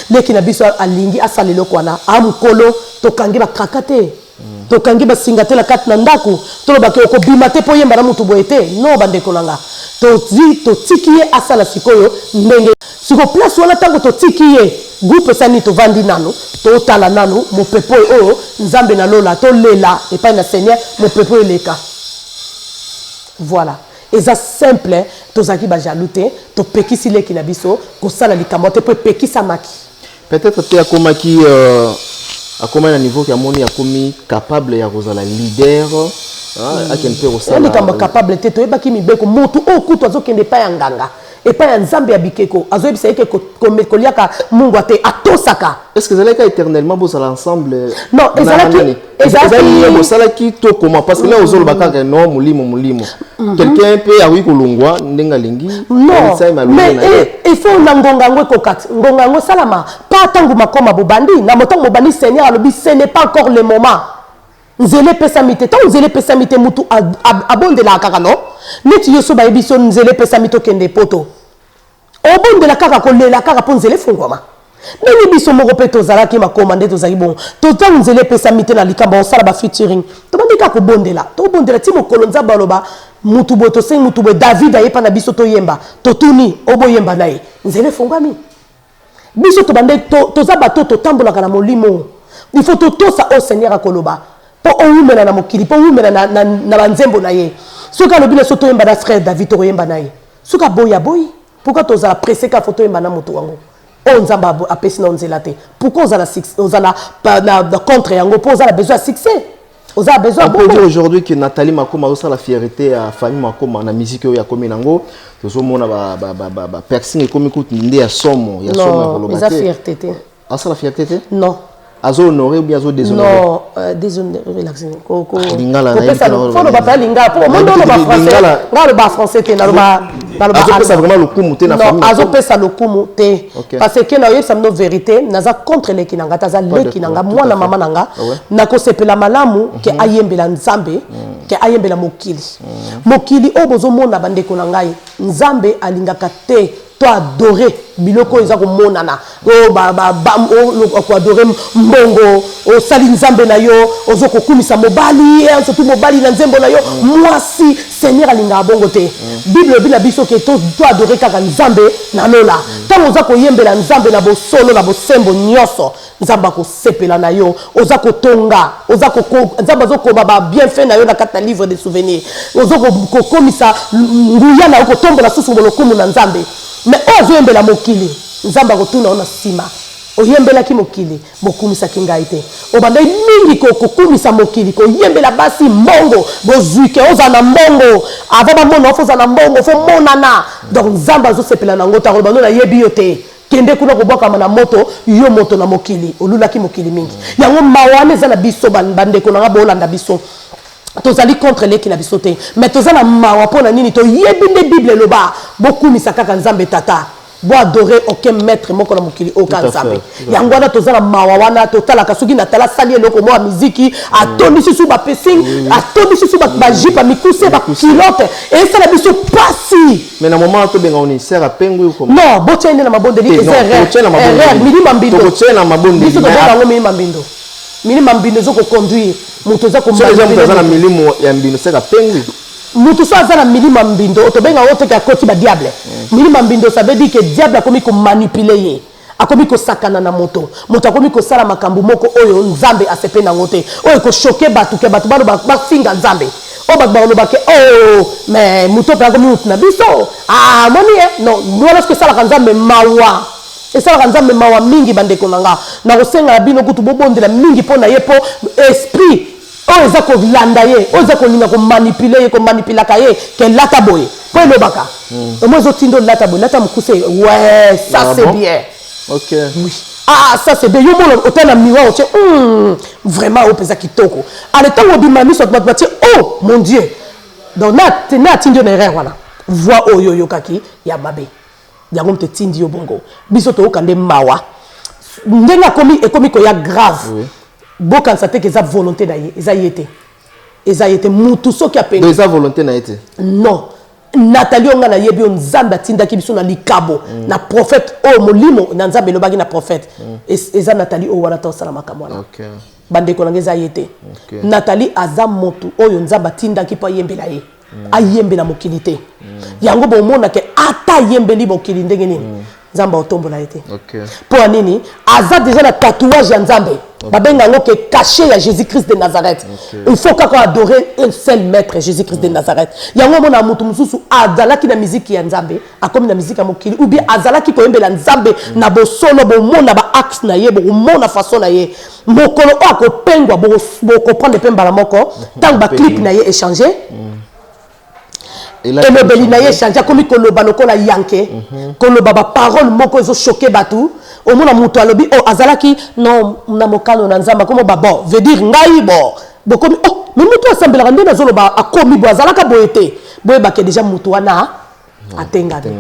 leki na biso alingi asala eloko wana, a mokolo tokangi bakraka te, tokangi basinga te na kati na ndako, tolobaki okobima te mpo oyemba na motu boye te. Non bandeko na nga, tozwi totiki ye asala sikoyo ndenge sikoyo place wana. Ntango totiki ye groupe esali, tovandi nanu, totala nanu mopepe oyo Nzambe na lola, tolela epai na Seigneur, mopepe oyo eleka. Voilà, eza simple. Tozalaki bajaloux te, topekisi leki na biso kosala likambo te mpo epekisamaki. Peut-être te akomaki akomaki na niveau ke amoni akomi capable ya kozala leader, ah, akende mpe Oyo kosala likambo capable te, toyebaki mibeko. Motu oyo kutu azokende epai ya nganga, epai ya Nzambe ya bikeko, azoyebisa ye ke koliaka mungwa te, atosaka. Est ce que ezalaki éternellement bozala ensemble? Non, Ezali ye bosalaki to comment? Parce que là ozoloba kaka non, molimo molimo, quelqu'un mpe akoki kolongwa ndenge alingi. Non, Anytime alongwe mais na ye. Il faut na ngonga yango ekoka ti ngonga yango esalama pa ntango makoma bobandi na motango bobandi. Seigneur alobi ce n'est pas encore le moment, nzela epesami te. Ntango nzela epesami te, mutu abondelaka kaka. No neti yo so bayebi so nzela epesami, tokende poto, obondela kaka, kolela kaka mpo nzela efungwama. Ndenge biso moko mpe tozalaki makoma nde tozalaki bongo. Totango nzela epesami te na likambo ya kosala bafeaturing, tobandi kaka kobondela, tobondela ti mokolo Nzambe aloba mutu boye, tosengi mutu boye, David ayepa na biso, toyemba. Totuni oboyemba na ye, nzela efungwami. Biso tobande toza bato totambolaka na molimo. Il faut totosa oyo Seigneur akoloba mpo owumela na mokili, mpo owumela na banzembo na ye. Soki alobi na so toyemba na frère David, tokoyemba na ye. Soki aboyi, aboyi. Pourquoi tozala pressé ka fo toyemba na moto yango oyo Nzambe apesi na nzela te? Pourquoi ozala ozala na contre yango? Mpo ozala besoin ya succès, oza besoin. On peut dire aujourd'hui que Nathalie Makoma azosala fierté ya famille Makoma na musique oyo akomi nango. Tozomona ba piercing ekomi kutu nde ya somo ya somo ya koloba. Eza fierté te. Asala fierté te? Non. Azo honoré ou bien azo déshonoré? Non, déshonoré, relax. Lingala. Faut loba pa lingala po omondi oloba français. Nga aloba français te, naloba. Azopesa vraiment lokumu te na famille? Azopesa lokumu te, parce que naoyebisa bino vérité, naza contre leki na nga te. Aza leki na nga, mwana mama na nga. Nakosepela malamu ke ayembela Nzambe ke ayembela mokili. Mokili oyo bozomona, bandeko na ngai, Nzambe alingaka te to adorer biloko oyo eza komonana, oyo koadorer mbongo. Osali Nzambe na yo, ozo kokumisa mobali, surtout mobali na nzembo na yo mwasi. Seigneur alingaka bongo te. Bible elobi na biso ke to adorer kaka Nzambe na lola. Ntango oza koyembela Nzambe na bosolo, na bosembo nyonso, Nzambe akosepela na yo. Oza kotonga, oza Nzambe azokoma babienfait na yo na kati na livre de souvenir. Oza kokomisa nguya na yo, kotombola susu lokumu na Nzambe. Mais oyo azoyembela mokili, Nzambe akotuna yo na nsima: oyembelaki mokili, bokumisaki ngai te. Obandaki mingi kokumisa mokili, koyembela basi, mbongo, bozwi, ke ozala na mbongo avant bamona, fo ozala na mbongo, fo monana. Donc Nzambe azosepela nango ntango bando nayebi yo te, kende kuna kobwakama na moto, yo moto na mokili, olulaki mokili mingi. Yango mawa wana eza na biso. Bandeko na nga boolanda biso, tozali contre leki na biso te, mais toza na mawa. Mpo na nini? Toyebi nde Bible eloba bokumisa kaka Nzambe Tata, boadorer aucun maître moko na mokili oyo ka Nzambe. Yango wana toza na mawa wana. Totalaka soki Natala asali eloko moko ya miziki, atondisi su bapiercing, atondisi su bajupe ya mikuse, baculotte, esala biso pasi. Mais na moment tobenga oni sœur apengwi? Non, botia nde na mabondeli. Eza erreur, milimo mbindo. Tokotia na mabondeli. Biso tobenga yango milimo mbindo. Milimo mbindo eza koconduire moto, eza moto aza na milimo ya mbindo, sœur apengwi? Moto so aza na milimo ya mbindo, tobenga yango teke akoti badiable. Milimo ya mbindo, ça veut dire que diable akomi komanipuler ye, akomi kosakana na moto. Moto akomi kosala makambo moko oyo Nzambe asepe nango te, oyo ekochoquer bato, ke bato baloba, bafinga Nzambe. Oyo bato bakoloba ke oh mais moto mpe akomi moto na biso, ah moni ye non. Wana soki esalaka Nzambe mawa, esalaka Nzambe mawa mingi. Bandeko na nga, nakosenga na bino kutu bobondela mingi mpo na ye, mpo esprit oyo eza kolanda ye, oyo eza kolinga komanipuler ye, komanipulaka ye ke lata boye, mpo elobaka omoi ezotinda olata boye, lata mokuse, ouais, ça Ah c'est bon? bien. Oui. Ah, ça c'est bien. Yo mona otala na miroir, otie vraiment oyo mpenza kitoko. Ale ntango obima miso bato batie oh mon Dieu. Donc na na atindi yo na erreur wana. Voix oyo oyokaki ya mabe. Yango moto etindi yo bongo. Biso toyoka nde mawa. Ndenge akomi, ekomi koya grave. Bokanisa te ke eza volonté na ye, eza ye te. Eza ye te mutu soki apeni. Donc eza volonté na ye te? Non. Nathalie, oyo nga nayebi, oyo Nzambe atindaki biso na likabo na prophète, oyo molimo na Nzambe elobaki na prophète, eza Nathalie oyo wana ta osala makambo wana. Bandeko na nga, eza ye te. Nathalie aza motu oyo Nzambe atindaki mpo ayembela ye, ayembela mokili te. Yango bomonake ata ayembeli mokili ndenge nini, Nzambe aotombola ye te. Mpo ya nini? Aza déjà na tatouage ya Nzambe, babenga yango ke cachet ya Jésus Christ de Nazareth. Il faut kaka adorer un seul maître, Jésus Christ de Nazareth. Yango omona motu mosusu azalaki na miziki ya Nzambe, akomi na miziki ya mokili, ou bien azalaki koyembela Nzambe na bosolo, bomona baaxe na ye, bokomona façon na ye. Mokolo oyo akopengwa, bokocomprendre mpe mbala moko ntango baclip na ye échange, elobeli na ye échange, akomi koloba lokola yanke, koloba baparole moko ezochoquer bato. Omona moto alobi oh azalaki non na mokano na Nzambe, akomi ba bon veut dire ngai bon bokomi oh mais moto asambelaka nde nazoloba akomi bo azalaka boye te. Boyebake déjà moto wana atengami.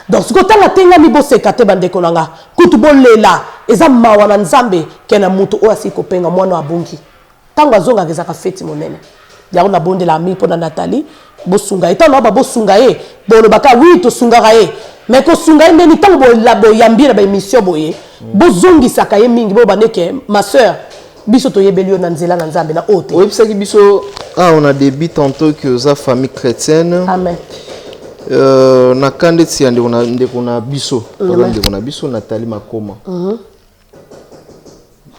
Donc sikoyo ntango atengami, boseka te, bandeko na nga, kutu bolela. Eza mawa na Nzambe ke na moto oyo asili kopenga, mwana abungi, ntango azongaka ezalaka feti monene. Yango nabondelaka mingi mpo na Nathalie. Bosunga ye. Ntango na bosunga ye, bolobaka oui, tosungaka ye, mais kosunga ye ndeni? Ntango boyambi ye na baémission boye, bozongisaka ye mingi, boyoba ndeke ma sœur, biso toyebeli yo na nzela na Nzambe na oyo te. Oyebisaki biso ah, on a début tantôt que oza famille chrétienne. Amen. Na ka ndeti ya ndeko na biso, toza ndeko na biso Nathalie Makoma,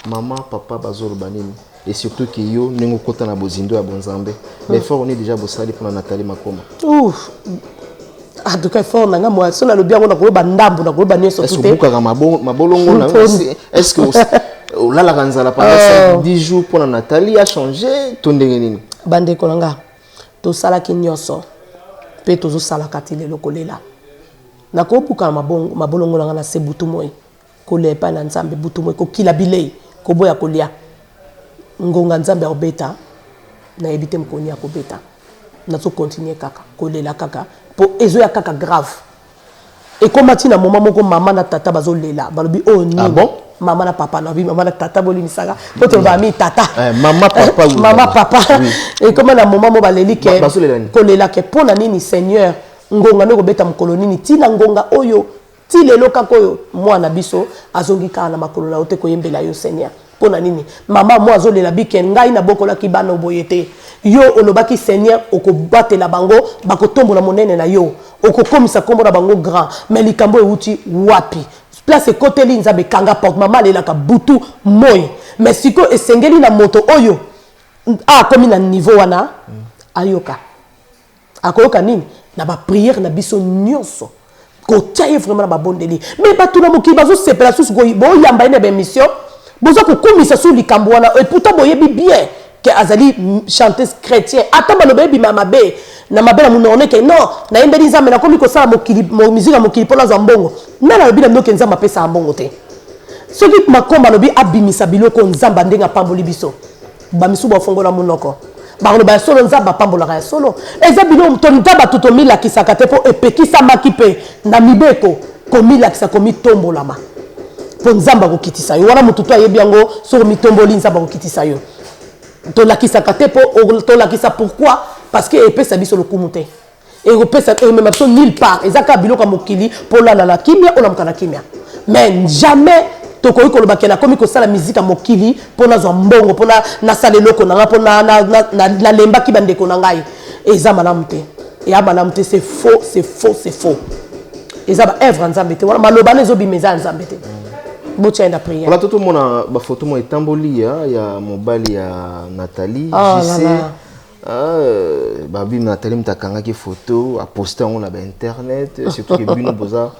mama, papa bazoloba nini? Et surtout ke yo ndenge okota na bozindo ya bonzambe, mais effort oni déjà bosali mpona Nathalie Makoma? Ouf. En tout cas, effort na nga mwa so nalobi yango, nakoyeba ndambo, nakoyeba nyonso est-ce tu te. Obukaka mabolongo na yo? Est-ce que olalaka nzala pendant 5 10 jours mpona Nathalie achanger to ndenge nini? Bandeko na nga, tosalaki nyonso mpe tozosalaka ti lelo. Kolela, nakobuka mabolongo na nga na se butu moi, kolela epai na Nzambe butu moi, kokila bilei, koboya kolia. Ngonga Nzambe akobeta, nayebi te mokoni akobeta. Nazocontinuer kaka kolela kaka mpo ezoya kaka grave. Ekóma ntina moma moko, mama na tata bazolela, balobi oyo nini? Ah bon? Mama na papa, nabi mama na tata, bolimisaka po toloba mi tata. Eh, mama, papa, oui. Mama, papa. Ekóma na moma mo baleli ke Bazolela nini? Kolela ke mpo na nini, Seigneur, ngonga nde kobeta mokolo nini, ntina ngonga oyo ti lelo kaka oyo mwana biso azongi kaka na makolo na yo te koyembela yo, Seigneur, mpo na nini? Mama mo azolela bike, ngai nabokolaki bana boye te. Yo olobaki, Seigneur, okobatela bango, bakotombola monene na yo, okokomisa nkombo na bango grand. Mais likambo euti wapi? Place ekoteli, Nzambe ekanga porte. Mama alelaka butu moi. Mais sikoyo esengeli na moto oyo akomi na niveau wana ayoka. Akoyoka nini? Na baprière na biso nyonso, kotia ye vraiment na babondeli. Mais bato na mokili bazosepela susu boyamba ye na baémission, boza kokumisa su likambo wana. Et pourtant boyebi bien ke azali chanteuse chrétien. Ata baloba ebima mabe na mabe na monoko neke non, nayembeli Nzambe, nakomi kosala mokili musique ya mokili mpo nazwa mbongo. Nani alobi na bino ke Nzambe apesaka mbongo te? Soki Makomba alobi abimisa biloko, Nzambe ndenge apamboli biso, bamisu bafongola monoko, bakoloba ya solo, Nzambe apambolaka ya solo. Eza bino tonta bato tomilakisaka te, mpo epekisamaki mpe na mibeko komilakisa, komitombolama, mpo Nzambe akokitisa yo. Wana motu to ayebi yango. Soki omitomboli, Nzambe akokitisa yo. Tolakisaka te mpo tolakisa. Pourquoi? Parce que epesa biso lokumu te, ekopesa emema biso nulle part. Eza kaka biloko ya mokili mpo olala na kimia, olamuka na kimia. Mais jamais tokoki koloba ke nakomi kosala miziki ya mokili mpo nazwa mbongo, mpo nasala eloko na ngai, mpo nalembaki. Bandeko na ngai, eza malamu te, eya malamu te. C'est faux, c'est faux, c'est faux. Eza baœuvre ya Nzambe te wana. Maloba wana ezobima, eza ya Nzambe te. Botia ye na prière. Voilà, totomona bafoto mo etamboli ya mobali ya Nathalie. Oh JC. là là. Babi Nathalie moto akangaki photo, aposte yango na bainternet, surtout ke bino boza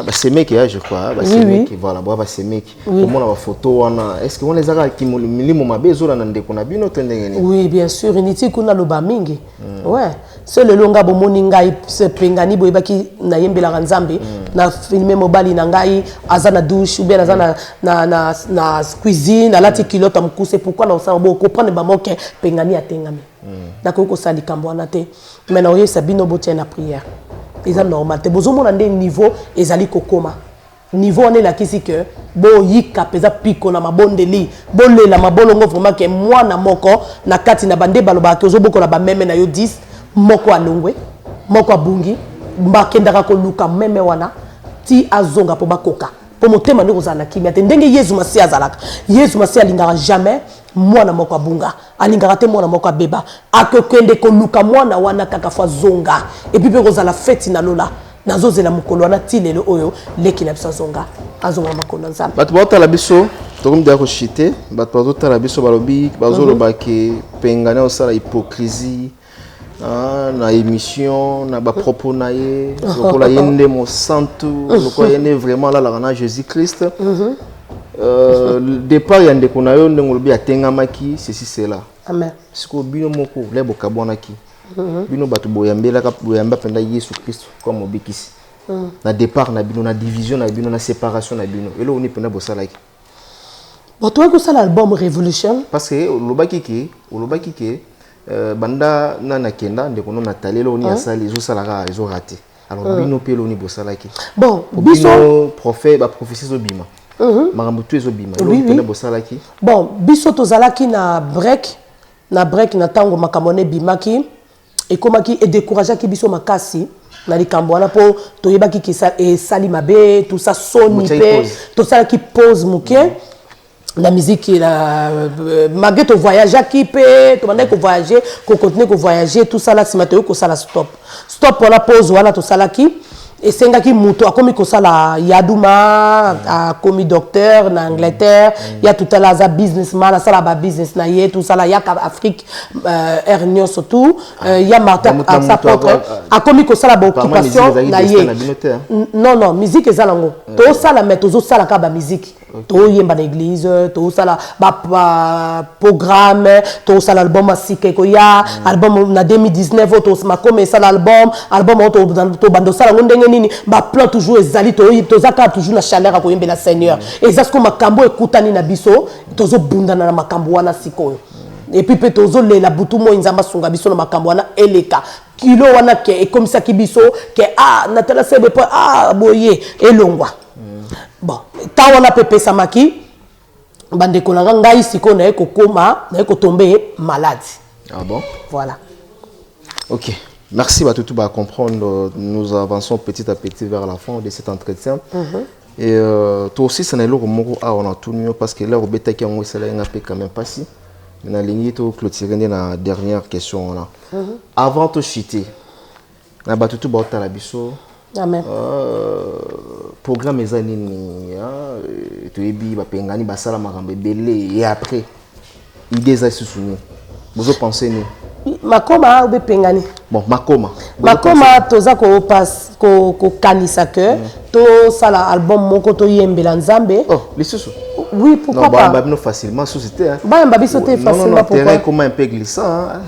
basemeki ya, je crois, basemeki. Voilà, boa basemeki, komona bafoto wana, est ce que wana eza kaka milimo mabe ezolanda ndeko na bino to ndenge nini? Oui, bien sûr. Initi kuna loba mingi. Ouais, so lelo nga bomoni ngai pengani, boyebaki nayembelaka Nzambe, na filme mobali na ngai aza na douche ou bien aza na cuisine, alati culotte ya mokuse. Pourquoi na osala bo comprendre bamoke pengani atengami? Nakoki kosala likambo wana te, mais nakoyebisa bino botia na prière. Eza normal te. Bozomona nde niveau ezali kokoma, niveau wana elakisi ke boyika mpenza piko na mabondeli, bolela mabolongo vraiment ke mwana moko na kati na bande balobaka ke ozobokola bameme na yo 10, moko alongwe, moko abungi, bakendaka koluka meme wana ti azonga mpo bakoka, mpo motema nde kozala na kimia te. Ndenge Yesu Masiya azalaka, Yesu Masiya alingaka jamais mwana moko abunga, alingaka te mwana moko abeba. Akokende koluka mwana wana kaka fo azonga, et puis mpe kozala feti na lola. Nazozela mokolo wana ti lelo oyo leki na biso azonga, azonga makolo na Nzambe. Bato baotala biso, tokomi deya koshite. Bato bazotala biso, balobi, bazoloba ke pengani osala hypocrisie na émission, na bapropos na ye, lokola ye nde mosantu, lokola ye nde vraiment alalaka na Jésus Christ. Départ ya ndeko na yo, ndenge olobi atengamaki, ceci, cela. Amen. Sikoyo bino moko le bokabwanaki, bino bato boyambelaka, boyamba mpenza Yesu Kristo comme mobikisi, na départ na bino, na division na bino, na séparation na bino, eloko nini mpenza bosalaki? Bon, toyaki kosala album Révolution. Parce que olobaki ke banda nani akenda, ndeko no Nathalie, eloko nini asali ezosala kaka ezorater. Alors bino mpe eloko nini bosalaki? Bon, biso bino prophète, baprophétie ezobima, makambo tu ezobima, eloko nini mpenza bosalaki? Bon, biso tozalaki na break, na break na ntango makambo wana ebimaki, ekomaki edécourageaki biso makasi na likambo wana, mpo toyebaki ke esali mabe, tosa soni. Mpe tosalaki pause moke na musique na malgré tovoyageaki mpe tobandaki kovoyage, kocontinue kovoyage, tosala nsima toyoki kosala stop. Stop wana, pause wana tosalaki, esengaki moto akomi kosala yaduma, akomi docteur na Angleterre. Ya tutala aza businessman, asala babusiness na ye, tosala yaka Afrique aire nyonso tout. Ya Martin asa propre akomi kosala baoccupation na ye. Non, non, musique eza nango tosala, mais tozosala kaka bamusique, toyemba na église, tosala baprogramme, tosala album ya sika ekoya, album na 2019 oyo makoma esala album. Album oyo tobanda osala yango ndenge nini, baplan toujours ezali, toza kaka toujours na chaleur ya koyembela Seigneur. Eza sikoyo makambo ekutani na biso, tozobundana na makambo wana sikoyo, et puis mpe tozolela butu moi, Nzambe asunga biso na makambo wana eleka kilo wana ke ekomisaki biso ke ah, natala sebe mpo ah, boye elongwa. Bon, ntango wana mpe epesamaki bandeko na nga, ngai sikoyo naye kokóma, naye kotombe malade. Ah bon? Voilà. Ok, merci. Batutu va comprendre, nous avançons petit à petit vers la fin de cet entretien. Et toi aussi, c'est un eloko moko awa na tuni yo, parce que là obetaki yango, esalaki nga mpe quand même pasi. Nalingi to clôturer nde na dernière question wana avant to chuter na bato tu baotala biso. Amen. Programme eza nini? Toyebi bapengani basala makambo ebele, et après idée eza lisusu nini? Bozopense nini? Makoma obe pengani? Bon, makoma. Makoma, toza kokanisa ke tosala album moko, toyembela Nzambe. Oh, lisusu? Oui, pourquoi non, pas? Bayamba bino facilement susu te, hein. Bayamba biso te facilement? Non, non, terrain comment un peu glissant, hein?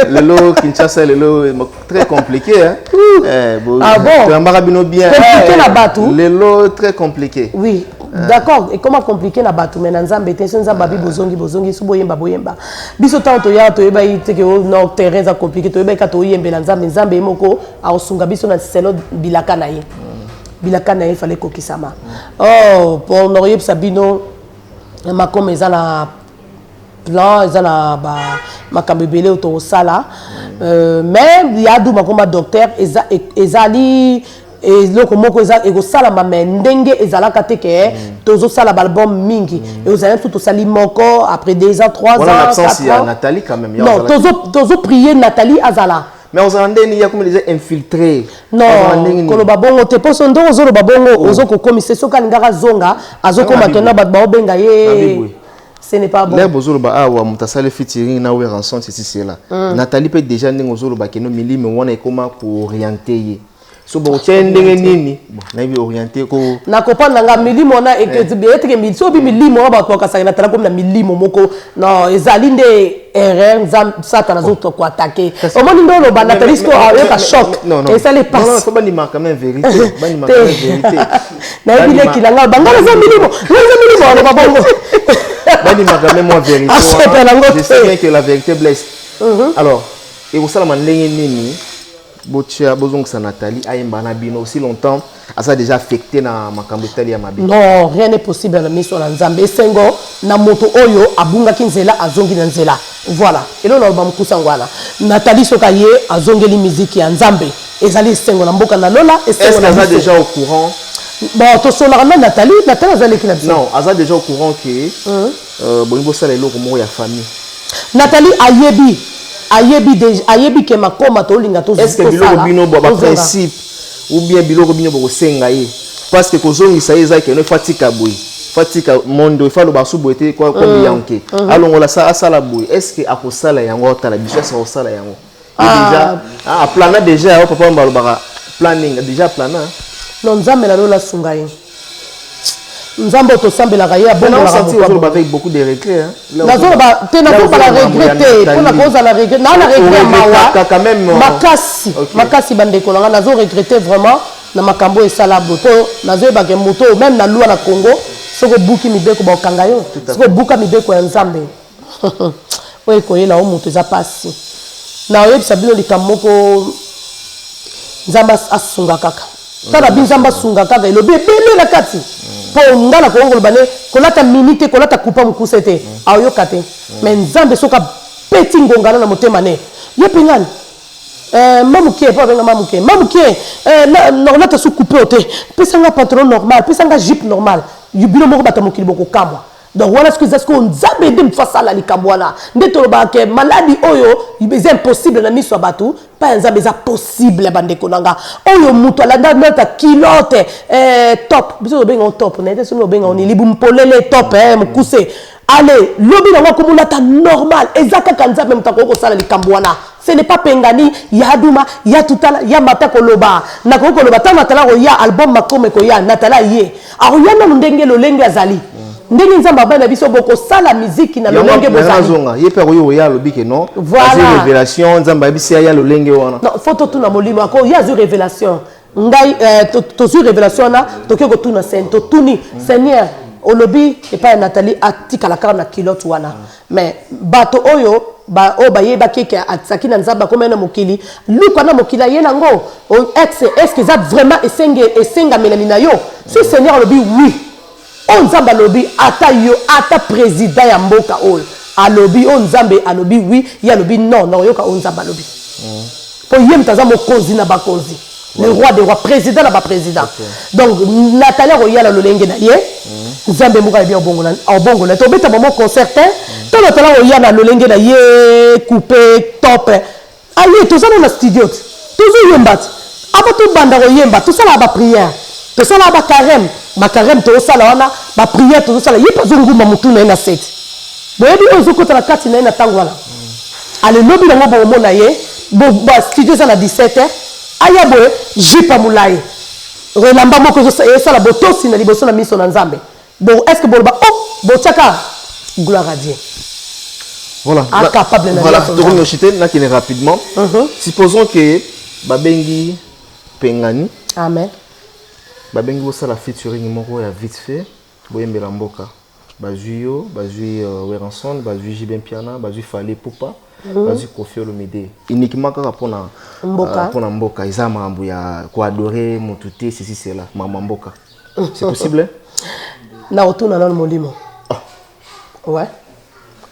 Lelo Kinshasa lelo très compliqué, hein? Eh, bo, ah bon? Toyambaka bino bien. Compliqué na bato. Lelo très compliqué. Oui, d'accord, ekoma compliqué na bato, mais na Nzambe te. So Nzambe abi bozongi, bozongi. So boyemba, boyemba. Biso ntango toyaka, toyebaki te ke non, terrain eza compliqué. Toyebaki kaka toyembela Nzambe, Nzambe ye moko akosunga biso na selo bilaka na ye. Bilaka na ye fale ekokisama. Oh, po nakoyebisa bino, makoma eza na plan, eza na makambo ebele oyo tokosala. Mais yadu makoma docteur ezali eloko moko eza ekosalama, mais ndenge ezalaka te ke tozosala baalbum mingi. Ezali biso tosali moko après 2 ans, 3 ans, 4 ans. Nathalie quand même. Non, tozoprier Nathalie azala. Mais ozala ndeni ya komi déjà infiltré. Non, koloba bongo te, mposo ndenge ozoloba bongo, ozokokomisa. Soki alingaka azonga, azokoma kena bato baobenga ye. Ce n'est pas bon. L'air bozoloba awa moto asali featuring na Werrason, ceci cela. Nathalie mpe déjà ndenge ozoloba keno milimo wana ekoma kooriente ye, so bokotia ndenge nini? Bon, nayebi orienté ko Na comprendre na nga milimo wana eteke soki milimo wana bato bakasaka natala komi na milimo moko. Non, ezali nde erreur. Nzambe, Satan azoto koattaquer. Omoni nde oloba Nathalie siko ayoka choc, esali pasi. Faut bandima quand même vérité, bandima quand même vérité. Nayebi leki na nga bangala eza milimo, eza milimo aloba bongo. Bandima quand même moi vérité. Asepela yango. Je sais bien que la vérité blesse. Alors ekosalama ndenge nini botia bozongisa Nathalie ayemba na bino aussi longtemps aza déjà affecté na makambo etali ya mabe? Non, rien n'est possible na miso na Nzambe. Esengo na moto oyo abungaki nzela azongi na nzela. Voilà eloko naloba mokusa yango wana. Nathalie soki aye azongeli miziki ya Nzambe, ezali esengo na mboka na lola. Esengo na aza déjà au courant? Bon, tosolaka na Nathalie. Nathalie azaleki na biso. Non, aza déjà au courant que bolingi bosala eloko moko ya famille? Nathalie ayebi, ayebi déjà, ayebi ke makoma tolinga. Est ce que biloko bino baprincipe ou bien biloko bino bokosenga ye, parce que kozongisa ye eza keno efatika boye, fatika mondo efa aloba su boye te comme yanke alongola asala boye, est ce que akosala yango? Otala biso, est ce que akosala yango déjà? Aplana déjà yango, papa balobaka planning déjà plana. Non, Nzambe na lola asunga ye. Nzambe oyo tosambelaka ye abongolaka. Avec beaucoup de regrets. Nazoloba te, nazobala regret te, mpona kozala regret naa na regret ya mawa makasi makasi. Bandeko na nga, nazo regretter vraiment na makambo oyo esala boye, mpo nazoyebake moto oyo même na loi na Congo, soki obuki mibeko bakokanga yo. Soki obuka mibeko ya Nzambe oyo ekoyela o moto, eza mpasi. Na oyebisa bino likambo moko: Nzambe asunga kaka. Tala bi, Nzambe asunga kaka. Elobi ebele na kati mpo nga na kongo koloba ne kolata mini te, kolata kupa mokuse te, aoyoka te. Mais Nzambe soki apeti ngongana na motema ne ye mpe ngani mamuke mpo abenga mamuke mamuke, nakolata su coupe oyo te, pesanga pantalon normal, pesanga jupe normal. Bino moko bato ya mokili bokokamwa. Donc wana soki eza sikoyo Nzambe nde motu asala likambo wana. Nde tolobaka ke maladi oyo eza impossible na miso ya bato, mpa ya Nzambe eza possible. Bandeko na nga, oyo moto alanda nota culotte top, biso tobenga top na ete soki obenga oni libumu polele, top mokuse, ale lobi nango akomolata normal. Eza kaka Nzambe moto akoki kosala likambo wana. Ce n'est pas pengani ya duma ya tutala ya mata koloba. Nakoki koloba ntango Natala koya, album makoma ekoya, Natala ye akoya nanu ndenge lolenge azali, ndenge Nzambe abai na biso bokosala miziki na lolenge bozali. Ye mpe akoki koya alobi ke non, azwi révélation, Nzambe ayebisi ya lolenge wana. Non, faut totuna molimo. Ako ye azwi révélation, ngai tozwi révélation wana, tokoki kotuna sen totuni Seigneur olobi epai ya Nathalie atikala kaka na culotte wana. Mais bato oyo oyo bayebaki eke azalaki na Nzambe, akomai na mokili luka na mokili aye nango ex, est ce que eza vraiment esengamelami na yo? Si Seigneur alobi oui, oyo Nzambe alobi, ata yo, ata président ya mboka oyo alobi, oyo Nzambe alobi oui, ye alobi non, nakoyoka oyo Nzambe alobi, mpo ye moto aza mokonzi na bakonzi, le roi des rois, président na baprésident. Donc Nathalie akoya na lolenge na ye. Nzambe moko ayebi obongola. Tobeta bango concert te to Nathalie akoya na lolenge na ye, coupe top. Aye, toza na studio te, tozoyemba te. Ava tobanda koyemba, tosalaka baprière, tosalaka bacarême, bacarême tozosala wana, baprière tozosala. Ye mpe azongumba motu na ye na sete, boyebi oyo ezokota na kati na ye na ntango wana. Ale lobi nango bokomona ye, studio eza na 17 heures, aya boye, jupe ya molai, elamba moko esala botosi na liboso na miso na Nzambe. Bon, est ce que boloba oh botiaka gloire à Dieu? Voilà. Incapable na Voilà, nyonso. Tokomi oshite, nakende rapidement. Supposons que babengi Pengani, amen, babengi bosala featuring moko ya vite fait, boyembela mboka. Bazwi yo, bazwi Werrason, bazwi JB Mpiana, bazwi Fally Ipupa, bazwi Koffi Olomide, uniquement kaka mpona Mboka. Mpona mboka. Eza makambo ya koadorer motu te, ceci cela, makambo ya mboka. C'est possible? Na kotuna nano molimo. Ouais,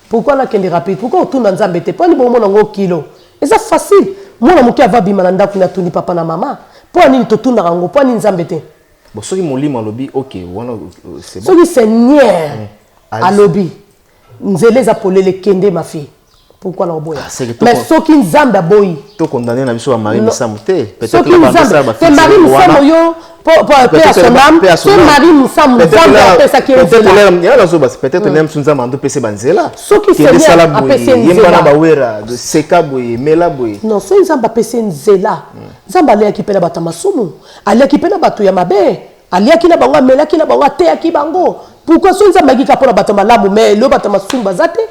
pourquoi nakende rapide? Pourquoi otuna Nzambe te? Mpo ani bomona yango kilo eza facile. Mwana moke ava bima na ndako, natuni papa na mama. Mpo anini totunaka yango? Mpo ani Nzambe te? Bon, soki molimo alobi ok wana, c'est bon. Soki Seigneur Allez. alobi nzela eza polele, kende ma fille. Pourquoi nakoboya? Ah, c'est que Mais soki Nzambe aboyi, tokondane na biso bamarie Misamu te. Soki Nzambe te, Marie Misamu yo mpe ya son âme, so Marie Misamu, Nzambe apesaki ye nzela. Nazoba, peut-être nde mosu Nzambe ando pese banzela. Soki Kende Seigneur sala boye, apesi ye yemba nzela. Na bawera, seka boye, mela boye. Non, soki Nzambe apesi ye nzela, Nzambe aliaki mpe na bato ya masumu, aliaki mpe na bato ya mabe, aliaki na bango, amelaki na bango, ateyaki bango. Pourquoi soki Nzambe ayaki kaka mpona bato ya malamu, mais lelo bato ya masumu baza te?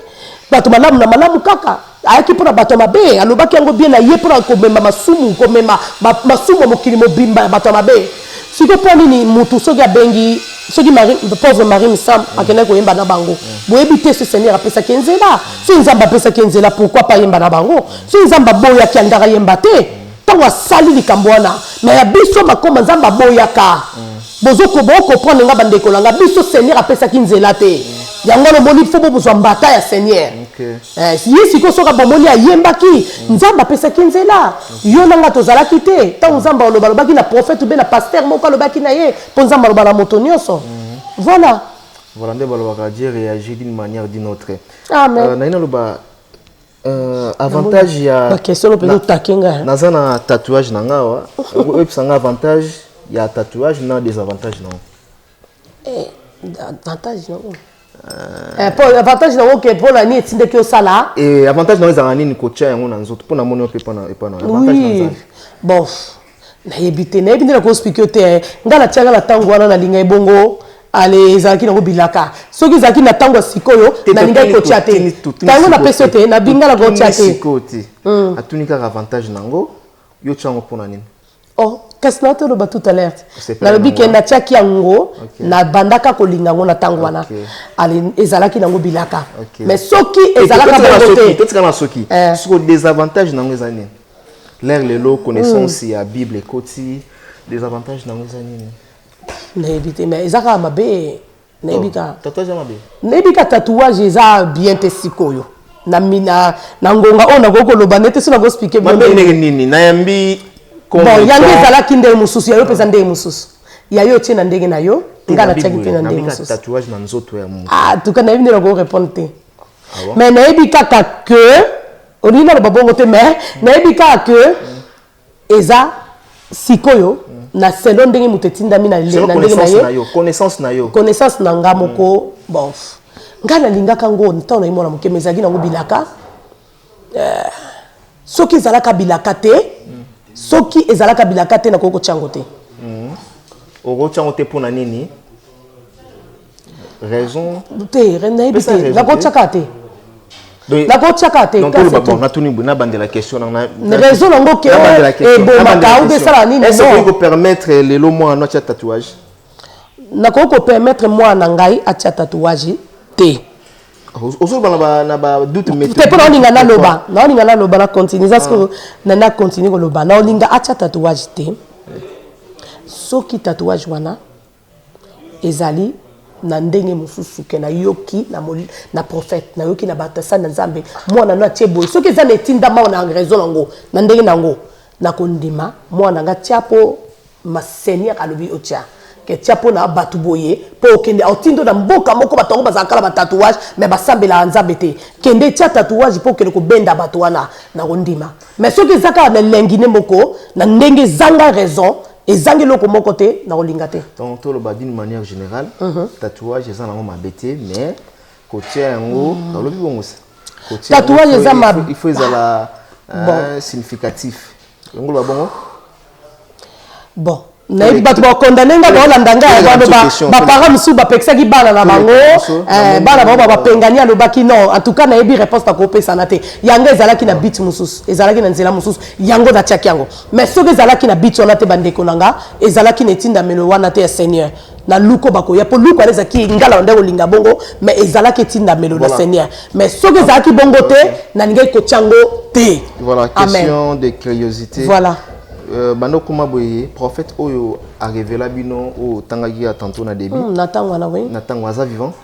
Bato malamu na malamu kaka, ayaki mpona bato ya mabe, alobaki yango bien na ye mpona komema masumu, komema masumu ya mokili mobimba ya bato ya mabe. Sikoyo mpo nini mutu soki abengi, soki Marie, pauvre Marie Misamu akendaki koyemba na bango, boyebi te so Seigneur apesaki ye nzela? Soki Nzambe apesaki ye nzela, pourquoi pas yemba na bango? Soki Nzambe aboyaki, alingaka yemba te ntango asali likambo wana. Mais ya biso makoma, Nzambe aboyaka. Bozoko bocomprendre nga, bandeko na nga, biso Seigneur apesaki nzela te. Yango wana omoni, fo bozwa mbata ya Seigneur. Ye sikoyo soki bomoni ayembaki, Nzambe apesaki nzela. Yo na nga tozalaki te ntango Nzambe aloba, alobaki na prophète ube na pasteur moko, alobaki na ye, mpo Nzambe aloba na moto nyonso. Voilà. Voilà nde balobaka Dieu réagit d'une manière d'une autre. Amen. Nayi naloba avantage ya Baquestion mpenza otake ngai. Naza na tatouage na nga awa. Oyebisa nga avantage ya tatouage na désavantage nango. Avantage nango, po avantage nango ke mpo na nini etindaki osala? E avantage nango ezalaka nini, kotia yango na nzoto? Mpo namoni yo mpe epa na avantage na Oui. Nzambe. Bon, nayebi te, nayebi nde nakoexpliquer yo te. Ngai natiaka na ntango wana, nalinga ebongo. Ale, ezalaki nango bilaka. Soki ezalaki na ntango ya sikoyo, nalingaki kotia te. Ntango napesi yo te, nabinga na kotia te. Sikoyo te, atuni kaka avantage nango. Yo tia yango mpona nini? Oh, kasi na toloba tout à l'heure, Osepela nalobi ke nango. Natiaki yango, nabandaka kolinga yango na ntango wana. Ale, ezalaki nango bilaka. Mais soki ezalaka bongo te. Totika na soki. Siko désavantage nango eza nini? L'heure lelo connaissance ya Bible ekoti, désavantage nango eza nini? Nayebi te, mais eza kaka mabe, nayebi kaka. Tatouage ya mabe? Nayebi ka tatouage eza bien te sikoyo na ngonga oyo nakoki koloba nete so nakoexpliquer. Mabe ndenge nini? Nayambi. Bon, yango ezalaki ndenge mosusu, ya yo mpenza ndenge mosusu. Ya yo otie na ndenge na yo, nga natiaki mpe na ndenge mosusu. Tatouage na nzoto ya moto. Ah, en tout cas nayebi nde nakoki répondre te. Ah bon? Mais nayebi kaka ke olingi naloba bongo te, mais nayebi kaka ke eza sikoyo na selon ndenge moto etindami na Selon na ndenge na connaissance na ye. yo, connaissance na yo. Connaissance na nga moko, bon, ngai nalingaka ngo ntango nayi mwana moke, mais ezalaki nango bilaka. Soki ezalaka bilaka te, soki ezalaka bilaka te, nakoki kotia yango te. Okotia yango te mpona nini? Raison? Te, nayebi Pesa te. raison. Nakotiaka te. Donc- Nakotiaka te. Donc kasi toloba, bon, tout. natuni boye, nabandela question Raison nango ke nabandela question, ebomaka nabandela ou question. esala nini? Est-ce Non. okoki kopermettre lelo mwana atia tatouage? Nakoki kopermettre mwana na ngai atia tatouage te. Ozoloba na badoute. Te, mpo naolinga naloba, naolinga naloba, na continue, eza sikoyo na continue koloba. Naolinga atia tatouage te soki tatouage wana ezali na ndenge mosusu ke nayoki na prophète, nayoki na bato asali na Nzambe, mwana no atie boye. Soki eza na etindama na raison nango na ndenge nango, nakondima mwana nga tia, mpo ma Seigneur alobi otia, ke tia mpo na bato boye, mpo okende otindo na mboka moko, bato yango bazalaka na batatouage mais basambelaka Nzambe te. Kende tia tatouage mpo okende kobenda bato wana, nakondima. Mais soki eza kaka na elengi ne moko, na ndenge ezanga raison, ezangi eloko moko te, nakolinga te. Donc toloba d'une manière générale, tatouage eza nango mabe te, mais kotia yango, alobi bongo se kotia yango, Tatouage eza il faut ezala Bon. Significatif, yango loba bongo. Bon, nayebi bato bakondane nga, baolanda ngai, baloba baparent mosusu bapekisaki bana na bango, bana bango bapengani, alobaki non. En tout cas nayebi réponse nakopesana te. Yango ezalaki na but mosusu, ezalaki na nzela mosusu, yango natiaki yango. Mais soki ezalaki na but wana te, bandeko na nga, ezalaki na etindamelo wana te ya Seigneur, na luko bakoya, mpo luko wana ezalaki ngala bande kolinga bongo, mais ezalaki etindamelo na Seigneur. Mais soki ezalaki bongo te, nalingaki kotia yango te. Voilà, question de curiosité. Voilà. Banda okóma boye, prophète oyo arévéla bino, oyo otangaki ya tantôt na début, Na ntango wana, oui. Na ntango, aza vivant?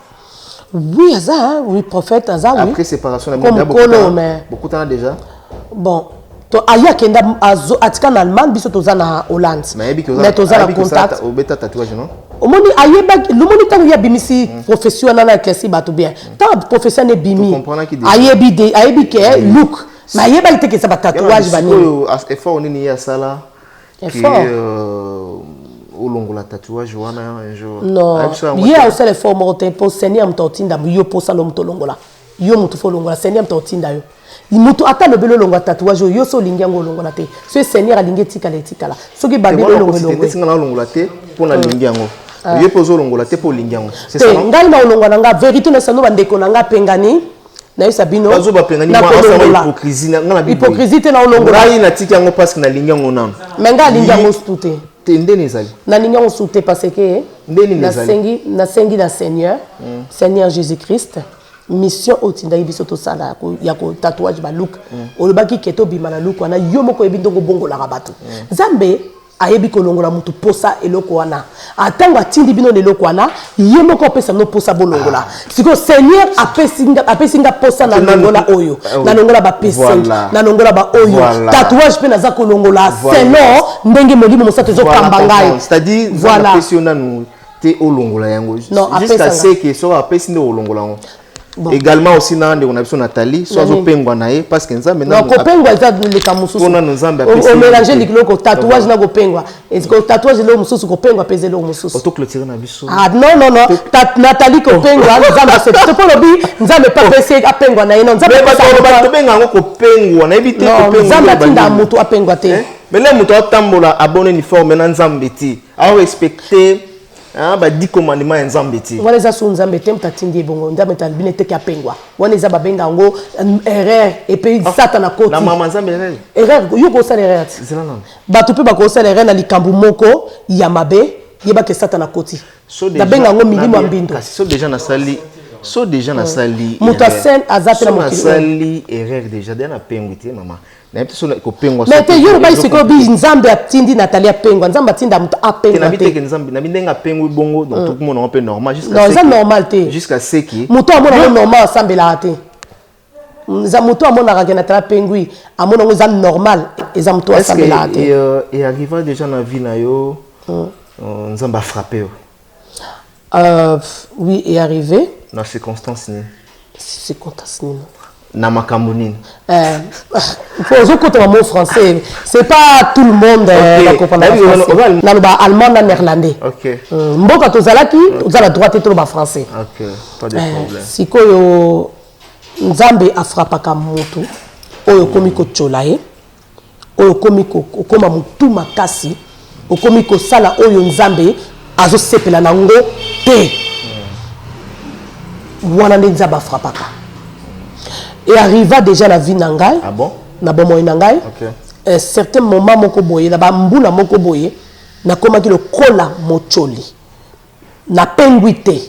Oui, aza, hein? Oui, prophète aza, oui. Après séparation na Comme bino, kolo, mais bokutana déjà? Bon, to aye, akenda, atika na Allemagne, biso toza na Hollande. Nayebi ke Mais toza na contact. Obeta tatouage, non? Omoni, ayebaki, lomoni ntango ye abimisi prophétie wana na éclairci bato bien. Ntango prophétie wana ebimi, Tocomprenaki déjà. Ayebi de, ayebi ke look, mais ayebaki te ke eza batatouage banini. Oyo effort nini ye asala ke Effort? Olongola tatouage wana un jour? Non. Ayebi so yango Ye te. asala effort moko te, mpo Seigneur moto aotinda yo mposa no moto olongola. Yo moto fo olongola, Seigneur moto aotinda yo. Moto ata alobeli olongola tatouage oyo, yo so olingi yango, olongola te. Soki Seigneur alingi etikala, etikala. Soki Te, babeli wana olongo, okosi te. elongo. Ndeti nga na olongola te mpo nalingi yango, ye mpe ozolongola te mpo olingi yango, c'est Te. ça, non? Ngai na olongwa na nga vérité na sano. Bandeko na nga pengani, nayebisa bino, Bazo bapengani mwa asala nakolongola. hypocrisie nga na biboyi. Hypocrisie te, na olongola. Ngai natiki yango parce que nalingi yango nano. Mais ngai alingi yango sutu te. Te, ndeni ezali? Nalingi yango sutu te parce que Nde nini ezali? Nasengi na Seigneur, Seigneur Jésus Christ, mission oyo otindaki biso tosala ya kotatouage balook, olobaki ke tobima na look wana. Yo moko oyebi ndenge obongolaka bato. Nzambe ayebi kolongola motu posa eloko wana. Atango atindi bino na eloko wana, ye moko apesa bino posa bolongola. Sikoyo Seigneur apesi nga posa na longola oyo. Ah oui. Nalongola bapiercing, nalongola baoyo, tatouage mpe naza kolongola selon ndenge Molimo Mosantu ezokamba ngai. C'est-à-dire Nzambe apesi yo nanu te olongola yango Non, jusqu'à apesanga. ce que soki apesi nde olongola yango. Bon. Également aussi na ndeko na biso Nathalie, so Nani? azopengwa na ye parce que Nzambe Non, nanu kopengwa eza leka mosusu. Mpo nanu Nzambe apesi Omélange ye te. likiloko, tatouage na kopengwa. Est-ce tatouage eloko mosusu, kopengwa mpe eza eloko mosusu. Otoclôture na biso. Ah non, non, non. Nathalie kopengwa, Nzambe ase te mpo lobi Nzambe mpe apesi ye apengwa na ye. Non, Nzambe Mais bato apesa baloba tobenga yango kopengwa, nayebi te. Non, Kopengwa Nzambe nde atinda banini? motu apengwa te. Eh? Mais le moto atambola abon uniforme na Nzambe te, aorespecte ba 10 commandement ya Nzambe te. Wana eza su Nzambe te moto atindi ye bongo. Nzambe alobi nete ke apengwa. Wana eza babenga yango erreur epe Satana koti. Na mama Nzambe, erreur? Erreur, yo kosala erreur te. Zela nano. Bato mpe bakosala erreur na likambo moko ya mabe, yebaka Satana koti. So déjà- Nabenga yango milimo ya mbindo. Kasi so déjà nasali, so déjà nasali Moto erreur. asene aza te na So mokili. nasali erreur déjà deya napengwi te, mama, nayebi te so kopengwa. Mais te, yo lobai sikoyo bi Nzambe atindi Nathalie apengwa. Nzambe atinda moto te. Apengwa Nabi te te. ke Nzambe nabi ndenge apengwi bongo, donc tokomona yango mpe normal jusqu'à Non, ce eza normal te. Jusqu'à ce que Moto amona yango normal asambelaka te. Eza moto amonaka ke Nathalie apengwi, amona yango eza normal, eza moto Est-ce asambelaka que te. Et arriva déjà na vie na yo Nzambe afrappe yo? Oui, est arrivé. Na circonstance nini? Circonstance nini? Na makambo nini? Faut ozokota ba mot français, c'est pas tout le monde bakopana. Nayebi Français naloba allemand na néerlandais. Mboka tozalaki, toza na droit te toloba français. Ok, pas de problème. Sikoyo Nzambe afrapaka motu oyo okomi kotyola ye, oyo okomi okóma motu makasi, okomi kosala oyo Nzambe azosepela nango te. Wana nde Nzambe afrapaka. Et arriva déjà na vie na ngai. Ah bon? Na bomoi na ngai. Un certain moment moko boye, na bambula moko boye, nakomaki lokola motyoli. Napengwi te,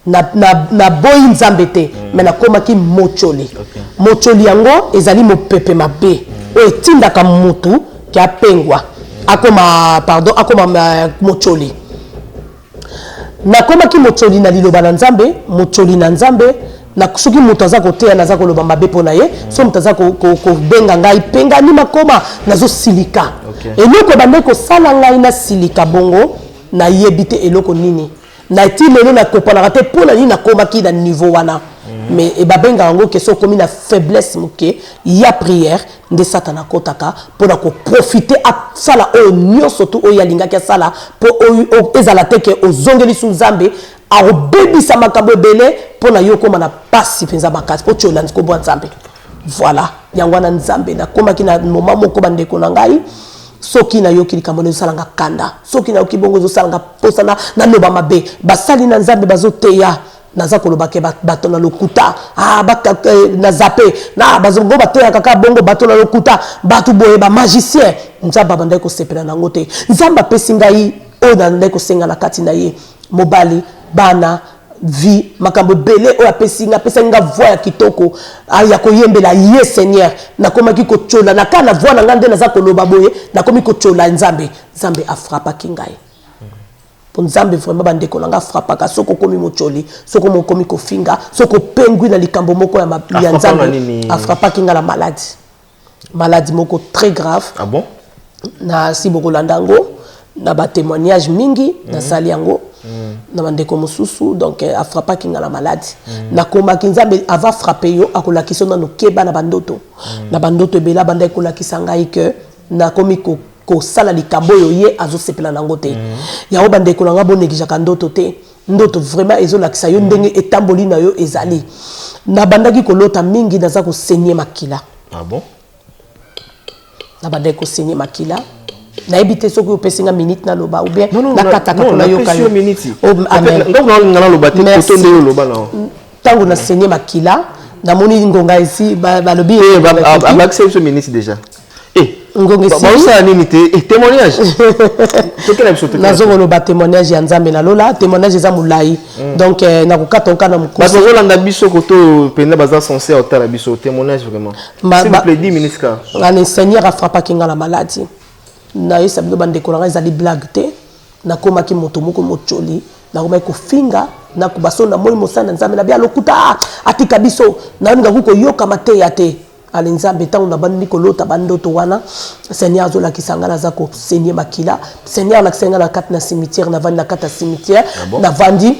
naboyi Nzambe te, mais nakomaki motyoli. Motyoli yango ezali mopepe mabe oyo etindaka motu ke apengwa, akoma, pardon, akoma motyoli. Nakomaki motyoli na liloba na Nzambe, motyoli na Nzambe. Na soki moto aza koteya, naza koloba mabe mpo na ye. Soki moto aza kobenga ngai pengani makoma, nazosilika. Eloko ebandaki kosala ngai nasilika bongo, nayebi te eloko nini. Na ti lelo nakopanaka te mpo na nini nakomaki na niveau wana. Mais babengaka yango ke so okomi na faiblesse moke ya prière, nde Satana akɔtaka mpona koprofite asala oyo nyonso tu oyo alingaki asala, mpo ezala te ke ozongeli su Nzambe. Akobebisa makambo ebele mpo na yo okóma na pasi mpenza makasi mpo tiola nkombo ya Nzambe. Voilà, yango wana Nzambe nakomaki na moment moko, bandeko na ngai, soki nayoki likambo wana ezosalanga kanda, soki nayoki bongo ezosalanga mposa naloba mabe. Basali na Nzambe bazoteya, naza koloba ke bato na lokuta, ah, na zape na bazongo bateyaka kaka bongo, bato na lokuta, bato boye, bamagicien. Nzambe abandaki kosepela nango te. Nzambe apesi ngai oyo nandaki kosenga na kati na ye: mobali, bana, vie, makambo ebele oyo apesi nga. Apesaki nga voix ya kitoko ya koyembela ye Seigneur. Nakomaki kotiola na kaka na voix na nga nde naza koloba boye, nakomi kotiola Nzambe. Nzambe afrapaki ngai mpo Nzambe vraiment, bandeko na nga, afrapaka soki okomi motioli, soki okomi kofinga, soki opengwi na likambo moko ya Nzambe. Afrapaki nga na maladie, maladie moko très grave. Ah bon? Na si bokolanda yango na batémoignage mingi. Nasali yango. Na bandeko mosusu, donc afrappaki nga na maladi. Nakomaki, Nzambe ava frappe yo, akolakisa yo nano keba na bandoto. Na bandoto ebele abandaki kolakisa ngai ke nakomi kosala likambo oyo ye azosepela nango te. Yango, bandeko na nga, bonégligeaka ndoto te. Ndoto vraiment ezolakisa yo ndenge etamboli na yo ezali. Nabandaki kolota mingi naza kosaigner makila. Ah bon? Nabandaki kosaigner makila. Nayebi te soki opesi nga minute naloba ou bien nakataka mpona yoka yo. Nga naloba te, koto nde oloba na. Ntango nasaigner makila, namoni ngonga esi balobi. Abakisa biso minute déjà. Ngonga. Baosala nini te? Témoignage, tokela biso. Nazokoloba témoignage ya Nzambe na lola. Témoignage eza molai, donc nakokata oka na mokosi. Bato bazolanda biso koto mpenza, baza censé otala biso témoignage vraiment. S'il vous plaît, 10 minutes ka. Ngani Seigneur afrappaki nga na maladi. Nayesa bino, bandeko na ngai, ezali blague te. Nakomaki moto moko mocoli, nakomaki kofinga baso. Namoni mosali na Nzambe na bia lokuta, atika biso, nalingaki koyoka mateya te. Ale Nzambe, ntango nabandi kolota bandoto wana, Seigneur azolakisa ngai naza kosaigner makila. Seigneur alakisa ngai na kati na cimetière, navandi na kati ya cimetière. Navandi,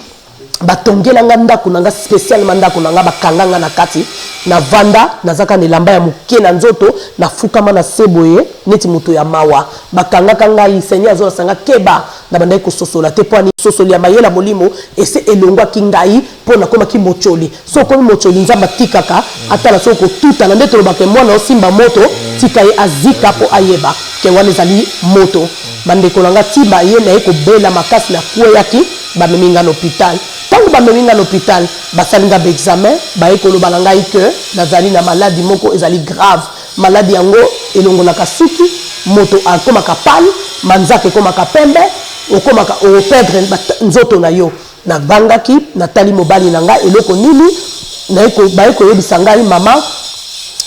batongela nga ndako na nga spécialement, ndako na nga, bakanga nga na kati. Navanda, nazaka na elamba ya moke na nzoto, nafukama na se boye neti moto ya mawa. Bakangaka ngai. Seigneur azolakisa nga keba. Na bandaki kososola te mpo ani sosoli ya mayela molimo ese elongwaki ngai, mpo nakomaki mocoli. So okomi mocoli, Nzambe atikaka atala soki kotutana nde tolobaka mwana osimba moto, tika ye azika mpo ayeba ke wana ezali moto. Bandeko na nga, ti baye naye kobela makasi, nakweyaki, bamemi nga na hôpital. Ntango bamemi nga na hôpital, basali nga baexamen, baye koloba na ngai ke nazali na maladi moko ezali grave. Maladi yango elongolaka suki, moto akomaka pâle, manzaka ekomaka pembe, okomaka operdre nzoto na yo. Nabangaki, natali mobali na ngai, eloko nini? Baye koyebisa ngai, mama,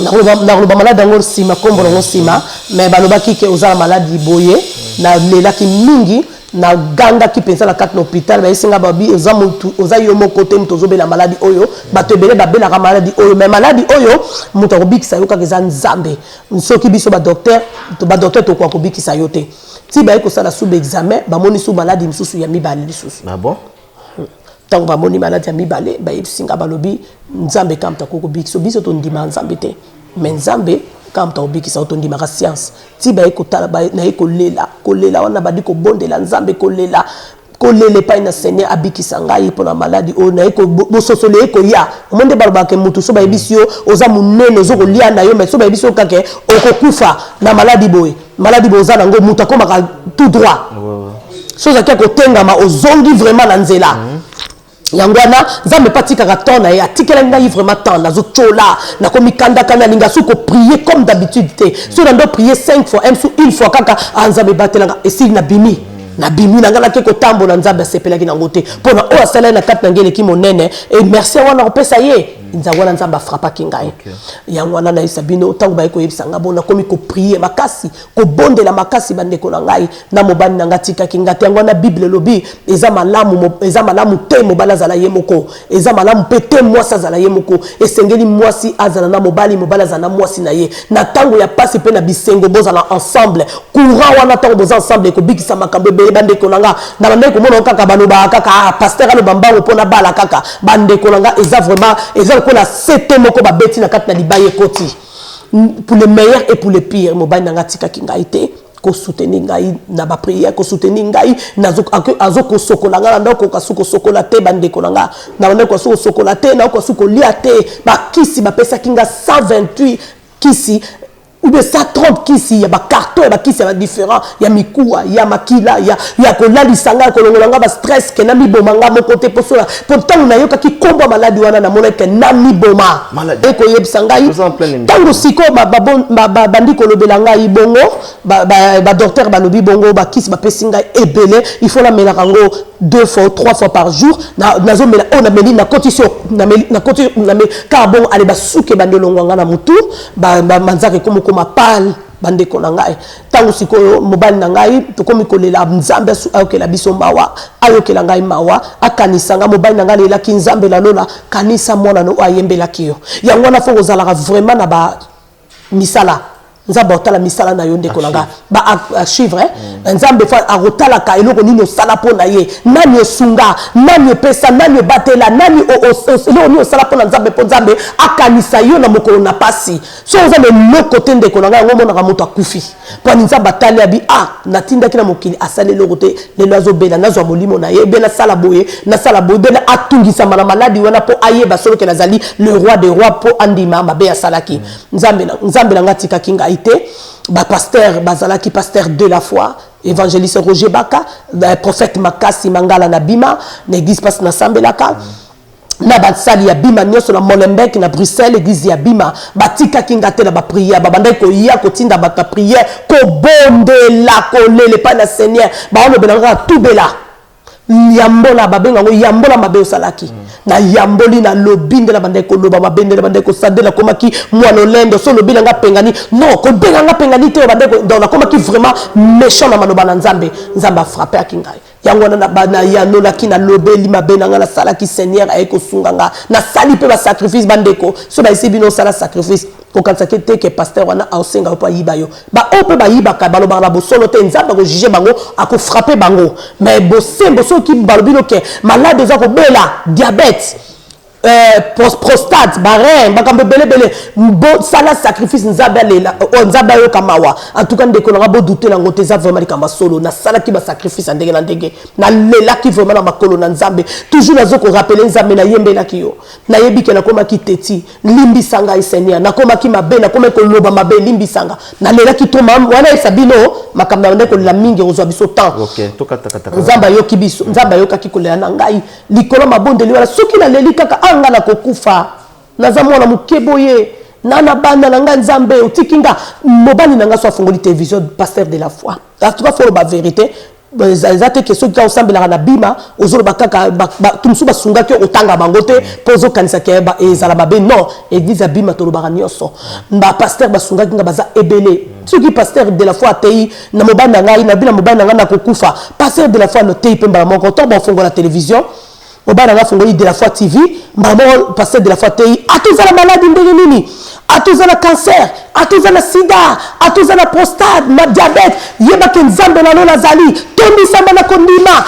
nakoloba maladi yango nsima, nkombo nango nsima, mais balobaki ke oza na maladi boye. Nalelaki mingi, nagangaki mpenza na kati na hôpital. Bayesi nga, babi oza mutu, oza yo moko te moto ozobela maladi oyo, bato ebele babelaka maladi oyo, mais maladi oyo moto akobikisa yo kaka eza Nzambe. Soki biso badocteur tokoka kobikisa yo te. Ti baye kosala sub examen, bamoni su maladi mosusu ya mibale lisusu. Ah bon? Ntango bamoni maladi ya mibale, bayebisi nga, balobi Nzambe kaka moto akoki kobikisa. Biso tondima Nzambe te, mais Nzambe kaka moto akobikisa. Oyo tondimaka science. Ti baye kotala, naye kolela, kolela wana, badi kobondela Nzambe, kolela, kolela epai na Seigneur abikisa ngai mpona maladi oyo. Naye bososoli ye koya. Omoi nde balobaka motu, so bayebisi yo oza monene, ozo kolia na yo, mais so bayebisi yo kaka okokufa na maladi boye, maladi boye oza nango, moto akomaka tout droit. So ozalaki kotengama, ozongi vraiment na nzela. Yango wana Nzambe mpe atikaka temps na ye, atikelaki ngai vraiment temps. Nazotyola, nakomikandaka, nalinga su koprier comme d'habitude te. So nando prier 5 fois, m su une fois kaka, a Nzambe ebatelanga, esili, nabimi, nabimi na ngai, nake kotambola. Nzambe asepelaki nango te mpona oyo asalaki na kati na ngai eleki monene. E merci wana kopesa ye nzambe wana, Nzambe afrappaki ngai. Yango wana nayebisa bino, ntango baye koyebisa ngai bo, nakomi koprier makasi, kobondela makasi. Bandeko na ngai, na mobali na ngai atikaki ngai te. Yango wana Bible elobi eza malamu, eza malamu te mobali azala ye moko, eza malamu mpe te mwasi azala ye moko. Esengeli mwasi azala na mobali, mobali azala na mwasi na ye. Na ntango ya pasi mpe na bisengo, bozala ensemble. Courant wana, ntango boza ensemble, ekobikisa makambo ebele. Bandeko na nga, na bandeki komona kaka balobaka kaka, ah, pasteur aloba mbango mpo na bala kaka. Bandeko na nga, eza vraiment, eza lokola sete moko babeti na kati na libaya, ekoti pour le meilleur et pour le pire. Mobali na nga atikaki ngai te, kosoutenir ngai na baprière, kosoutenir ngai, azokosokola ngai na ndako, koka kosokola te. Bandeko na nga, na bandeko, asu kosokola te, nakoka su kolia te. Bakisi bapesaki nga 128 kisi ou bien 130 kisi ya bacarton ya bakisi ya badifférent, ya mikuwa, ya makila, ya kolalisa ngai, ya kolongola ngai bastress, ke namiboma ngai moko te. Mpo ntango nayokaki nkombo ya maladi wana, namonaki ke namiboma. Ekoyebisa ngai ntango sikoyo bandi kolobela ngai bongo, badocteur balobi bongo, bakisi bapesi ngai ebele, il faut namelaka yango deux fois ou trois fois par jour. Nazomela oyo, nameli, nakotisi, nakoti kaka bongo. Ale, basuki ebandi olongwa ngai na motu, manzaka ekomi okoma pâle. Bandeko na ngai, ntango sikoyo mobali na ngai, tokomi kolela Nzambe ayokela biso mawa, ayokela ngai mawa, akanisa ngai. Mobali na ngai alelaki Nzambe na lola, kanisa mwana no oyo ayembelaki yo. Yango wana fo kozalaka vraiment na ba misala. Nzambe akotala misala na yo, ndeko na nga, baarchive. Nzambe fa akotalaka eloko nini osala mpo na ye, nani osunga, nani opesa, nani obatela, nani eloko nini osala mpo na Nzambe, mpo Nzambe akanisa yo na mokolo na pasi. So oza na eloko te, ndeko na ngai, yango omonaka moto akufi mpo ani Nzambe atali, abi: "Ah, natindaki na mokili, asali eloko te, lelo azobela, nazwa molimo na ye, be nasala boye, nasala boye, be atungisama na maladi wana mpo ayeba solo ke nazali le roi de roi, mpo andima mabe asalaki." Nzambe na ngai atikaki ngai te. Bapasteur bazalaki: pasteur de la foi, évangéliste Roger Baka, prophète Makasi Mangala na Bima, na église mpasi nasambelaka, na basali ya Bima nyonso na Molenbeek, na Bruxelles, église ya Bima, batikaki nga te na baprière. Babandaki koya kotinda bato ya prière, kobondela, kolela epai na Seigneur. Baolobela kaka tubela, yambola, babenga yango yambola mabe osalaki. Na yamboli, nalobi nde na bandaki koloba mabe, nde na bandaki kosala, nde nakomaki mwana olendo. So olobi nanga pengani, non, kobenga nga pengani te. Donc nakomaki vraiment méchant na maloba na Nzambe. Nzambe afrappe aki ngai. Yango wana nayanolaki, nalobeli mabe na ngai nasalaki. Seigneur aye kosunga nga, nasali mpe basacrifice. Bandeko, so bayesi bino osala sacrifice, kokanisaki te ke pasteur wana aosenga yo mpo ayiba yo. Baoyo mpe bayibaka, balobaka na bosolo te. Nzambe akojuge bango, akofrappe bango. Mais bosembo, soki balobi no ke malade eza kobela diabète, prostate, barein, makambo ebelebele, bosala sacrifice, Nzambe alela, oh, Nzambe ayoka mawa. En tout cas, ndeko nanga, bodute nango te, eza vraiment likambo ya solo. Nasalaki basacrifice ya ndenge na ndenge, nalelaki vraiment na makolo na Nzambe. Toujours nazo korappeler Nzambe, nayembelaki yo, nayebi ke nakomaki teti, limbisa ngai Seigneur, nakomaki mabe, nakomaki koloba mabe, limbisa nga. Nalelaki to wana yebisa bino makambo na nde kolela mingi, kozwa biso temps. Nzambe ayoki biso, Nzambe ayokaki kolela na ngai likolo mabondeli wana. Soki naleli kaka anga, nakokufa, naza mwana moke boye na bana na ngai. Nzambe, otiki nga, mobali na nga so afongoli télévision, pasteur de la foi. En tout cas, faut loba vérité, eza te ke soki kaka osambelaka na Bima, ozoloba kaka bato mosusu basungaki, otanga bango te mpo ozokanisa ke ezala mabe. Non, église ya Bima tolobaka nyonso. Bapasteur basungaki nga baza ebele. Soki pasteur de la foi atei na mobali na ngai, nabi na mobali na ngai nakokufa, pasteur de la foi notei mpe mbala moko. To bafongola télévision, mobali na ngai afongoli de la foi TV, mbala moko pasteur de la foi atei: ata ozala maladi ndenge nini, ata oza na cancer, ata oza na sida, ata oza na prostate, na diabète, yebaki Nzambe na lola azali, tondisama na kondima.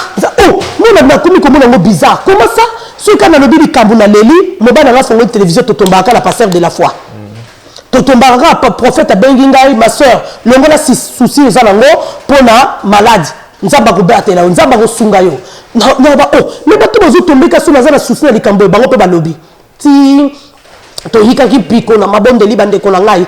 Oh, mona, nakomi komona yango bizarre. Comment ça? Soki kaka nalobi likambo, naleli, mobali na ngai afongoli télévision, totombaka na pasteur de la foi, totombaka kaka. Prophète abengi ngai: "Ma soeur, longola souci oza nango mpo na maladi, Nzambe akobatela yo, Nzambe akosunga yo." Naloba: "Oh, mais bato bazotombeka, so naza na souci na likambo oyo, bango mpe balobi." Ti toyikaki mpiko na mabondeli, bandeko na ngai,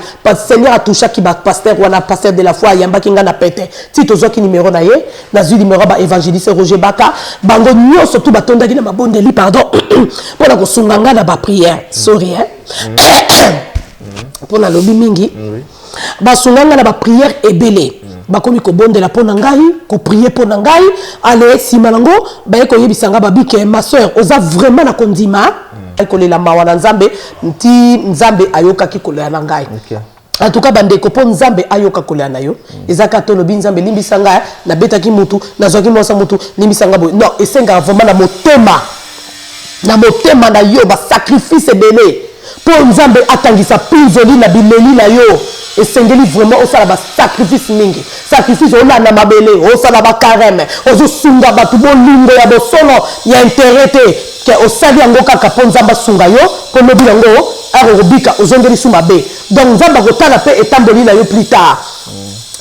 Seigneur atouchaki bapasteur wana. Pasteur de la foi ayambaki ngai na pete ti tozwaki nimero na ye. Nazwi nimero ya baévangéliste Roger Baka, bango nyonso tu batondaki na mabondeli, pardon, mpona kosunga ngai na baprière. Sorry, hein, mpo nalobi mingi. Basunga ngai na baprière ebele, bakomi kobondela mpo na ngai, koprier mpo na ngai. Ale, nsima nango baye koyebisa ngai, babike: "Ma soeur, oza vraiment na kondima." Kolela mawa na Nzambe nti Nzambe ayokaki kolela na ngai. En tout cas, bandeko, mpo Nzambe ayoka kolela na yo, eza kaka tolobi: "Nzambe, limbisa ngai, nabetaki mutu, nazwaki mwasa mutu, limbisa ngai boye." Non, esengaka vraiment na motema, na motema na yo, basacrifice ebele mpo Nzambe atangisa mpinzoli na bileli na yo. Esengeli vraiment osala basacrifice mingi, sacrifice olanda mabele, osala bacarême, ozosunga bato, bolingo ya bosolo, ya intérêt te, ke osali yango kaka mpo Nzambe asunga yo, mpo lobi yango akokobika, ozongeli su mabe. Donc Nzambe akotala mpe etamboli na yo plus tard.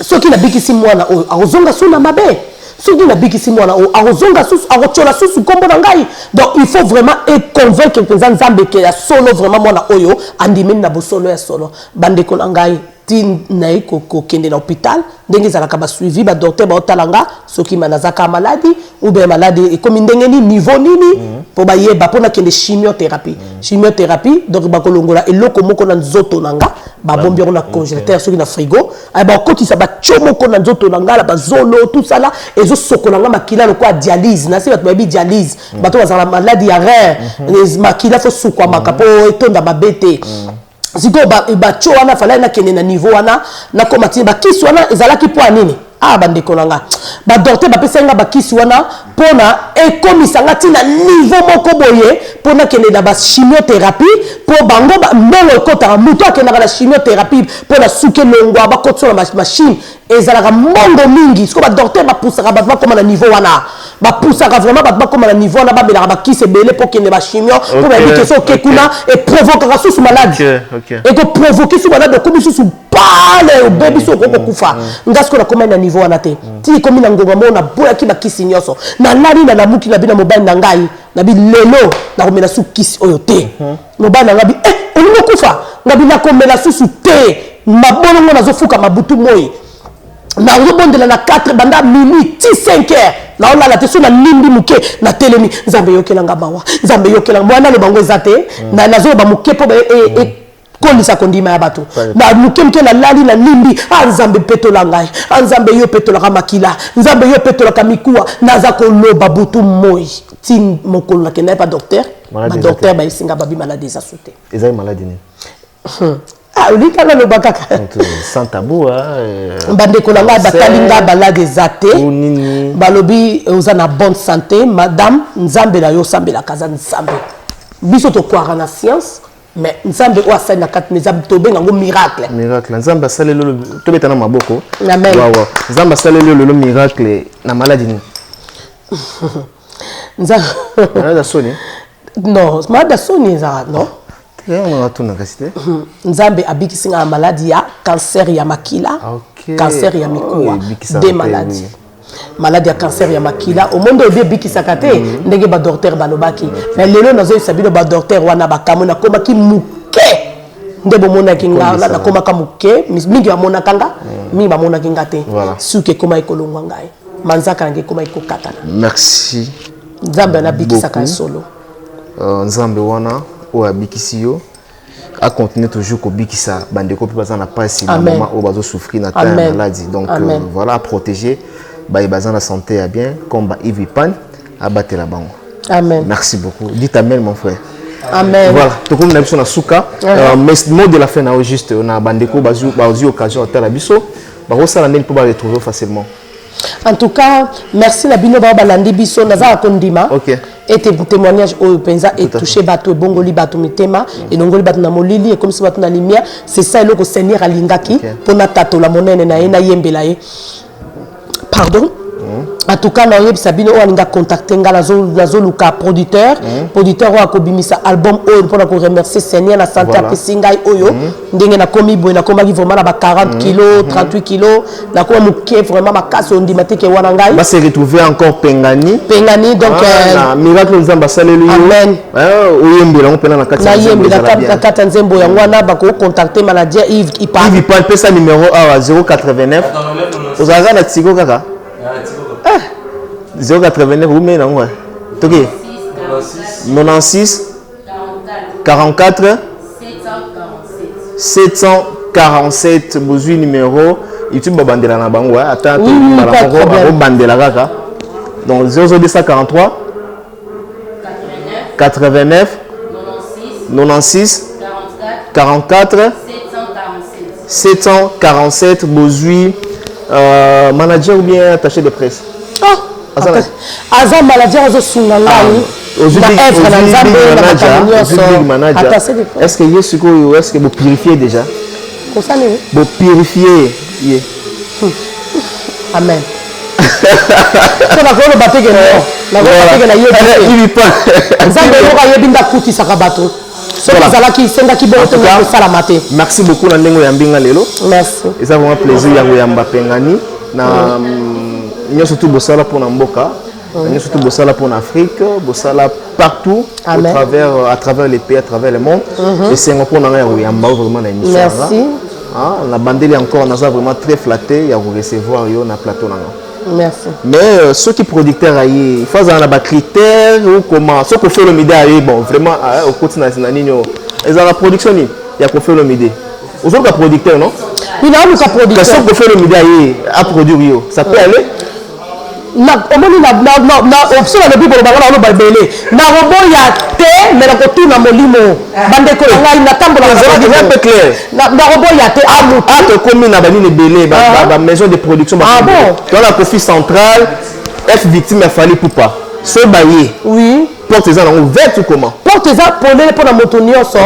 Soki nabikisi mwana oyo, akozonga su na mabe. Soki nabikisi mwana oyo, akozonga susu, akotyola susu nkombo na ngai. Donc il faut vraiment econvaincre mpenza Nzambe ke ya solo, vraiment mwana oyo andimeli na bosolo ya solo. Bandeko na ngai, ti naye kokende na hôpital, ndenge ezalaka, basuivi, badocteur baotala nga soki ma nazaka maladi ou bien maladi ekomi ndenge nini, niveau nini, mpo bayeba mpo nakende chimiothérapie. Chimiothérapie, donc bakolongola eloko moko na nzoto na nga, babombi yango na congélateur, soki na frigo, bakotisa batio moko na nzoto na nga, na bazolo, tout ça là, ezosokola nga makila lokola dialyse. Nasi bato bayebi dialyse, bato bazala maladi ya rein, makila fo sukwamaka mpo etonda mabe te. Sikoyo batio wana, falai nakende na niveau wana, nakoma tina bakisi wana ezalaki mpo ya nini? Ah, bandeko na nga, Ba docteur bapesaki nga bakisi wana pona ekomisa nga ti na niveau moko boye po nakende na ba chimiotherapie po bango ba mbongo ekotaka mutu akendaka na chimiotherapie pona suki elongwa bakotisa na machine ezalaka mbongo mingi sikoyo ba docteur bapusaka bato bakoma na niveau wana bapusaka vraiment bato bakoma na niveau wana bamelaka bakisi ebele po kende ba chimio po bayebi ke soki oke kuna eprovokaka susu maladi ekoprovoke susu maladi okomi susu pale obebi soki okoki kokufa mm. nga sikoyo nakomai na niveau wana te mm. ti ekomi na ngonga moko naboyaki bakisi nyonso nalali na lamuki na bino mobali na ngai nabi lelo nakomela su kisi oyo te mm-hmm. mobali na ngai bi eh, olingi okufa ngabi nakomela susu te mabolongo nazofuka mabutu moi nazobondela na 4 banda minuit ti 5 heures naolala te so nalimbi moke natelemi nzambe eyokela nga mawa nzambe eyokela nga mwana naloba yango eza te nazoloba moke mpo e, e, kolisa kondima ya bato na moke moke nalali nalimbi a ah, nzambe petola ngai a ah, nzambe yo petolaka makila nzambe yo petolaka mikuwa naza koloba butu moi ti mokolo nakenda ye pa docteur badocteur bayesi nga babi maladi eza su te ezali maladi nini Ah, olingi kaka naloba kaka sans tabou euh, bandeko na ngai batali ngai balade eza te balobi oza na bonne santé madame nzambe na yo osambelaka aza nzambe biso tokwaka na science mais nzambe oyo asali na kati eza tobenga yango miracle miracle nzambe asaleli lelo tobeta na maboko amen wawa nzambe asaleli lelo miracle na maladi nini nzambe maladi ya soni non maladi ya soni ezaka non natuna kasi te nzambe abikisi nga na maladi ya cancer ya makila cancer ya mikuwa oh, de maladi maladi ya cancer ya makila omoni oyebi ebikisaka te mm. ndenge badocteur balobaki mais lelo nazoyebisa bino badocteur wana bakamwe nakomaki moke nde bomonaki nga nakomaka moke mingi bamonaka nga mm. mingi bamonaki nga te suki ekomaki kolongwa ngai manzaka yango ekomaki kokatana merci nzambe wana abikisaka ya solo euh, nzambe wana oyo abikisi yo a continuer toujours kobikisa bandeko mpe baza na mpasi na moment oyo bazosouffrir na temps ya maladie donc euh, voilà à protéger baye baza na santé ya bien comme ba Yves Ipan abatela bango Amen. Merci beaucoup. Dites amen mon frère. Amen. Voilà, tokomi na biso na suka. Euh, mais mot de la fin na juste na bandeko bazu bazu occasion atala biso. Bakosala ndenge mpo ba retrouver facilement. En tout cas, merci na bino ba balandi biso naza ya kondima. Okay. ete témoignage oyo mpenza etouche bato ebongoli bato mitema elongoli bato na molili ekomisi bato na lumière c'est ça eloko seigneur alingaki mpo natatola monene na ye nayembela ye pardon en tout cas naoyebisa bino oyo alinga contacte nga nazoluka producteur mm. producteur oyo akobimisa album oyo mpona koremercier seigneur na sante apesi ngai oyo mm. ndenge nakomi boye nakomaki vraiment na ba 40 mm. kilo 38 kilo nakoma moke vraiment makasi ondima te ke wana ngai ba se retrouver encore pengani pengani donc ah, euh, na miracle nzambe asaleli yo amen eh, oyembela yango mpena na kati nayembela na kati ya nzembo yango wana bakocontacte manager Yves Ipan Yves Ipan pesa numéro awa 089 ozalaka na tigo kaka 089 ah, umei nango toki 96 44 747 bozwi numero youtube babandela na bango ata mbala moko bakobandela kaka donc 00243 89 96 44 747 bozwi euh, manager ou bien attaché de presse oh, aza manager azosunga ngai ah, na œuvre na nzambe na makambo nyonso est ce que ye sikoyo est ce que bopurifie déjà kosala nini bopurifie ye hmm. amen mpo nakoloba te ke non nakoloba te ke nayebi te nzambe moko ayebi nde akutisaka bato soki ezalaki esengaki bongo te kosalama te merci beaucoup na ndenge oyambi nga lelo merci eza vraiment plaisir ya koyamba pengani na mm, nyonso tu bosala mpona mboka mm. nyonso tu bosala mpona afrique bosala partout au travers, euh, à travers les pays à travers le monde mhm. esengo mpona ngai ya koyamba yo vraiment na émission merci ah, na bandeli encore naza vraiment très flatté ya korecevoir yo na plateau na nga Merci. Mais euh, ceux qui producteur aye, il faut avoir ba critères ou comment. Ce qu'on fait le midi aye, bon, vraiment euh, au côté na nini yo. Ils ont la production ni, il y a qu'on fait le midi. Aux autres producteurs non Oui, là, nous producteur. Ce qu'on fait le midi aye, à produire yo, ça peut aller. Omoni option nalobi koloba nga naloba ebele, nakoboya te, me nakotuna molimo. Bandeko na ngai, natambolaka, nakoboya te. Tokomi na banini ebele, bamaison de production. Toza na Kofi Central, F Victime ya Fally Ipupa. So baye, porte eza nango ouverte ou comment? Porte eza polele mpona moto nyonso.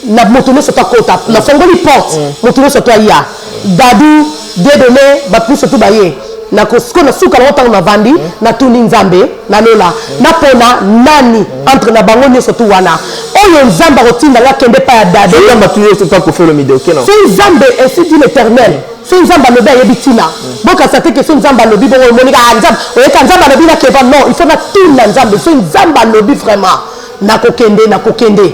Na moto nyonso to akota, nafongoli porte, moto nyonso to aya. Dadu Dieudonné, bato nyonso to baye. Sikoyo na suka nango, ntango navandi, natuni Nzambe nalola, napona nani entre na bango nyonso tu wana oyo Nzambe akotinda nga kende epai ya Dadu. So Nzambe, ainsi dit l'Éternel. So Nzambe alobi, ayebi ntina. Bokasa te ke so Nzambe alobi bongo, omonika Nzambe oyeka, Nzambe alobi nakeba. Non, il faut natuna Nzambe. So Nzambe alobi vraiment nakokende, nakokende,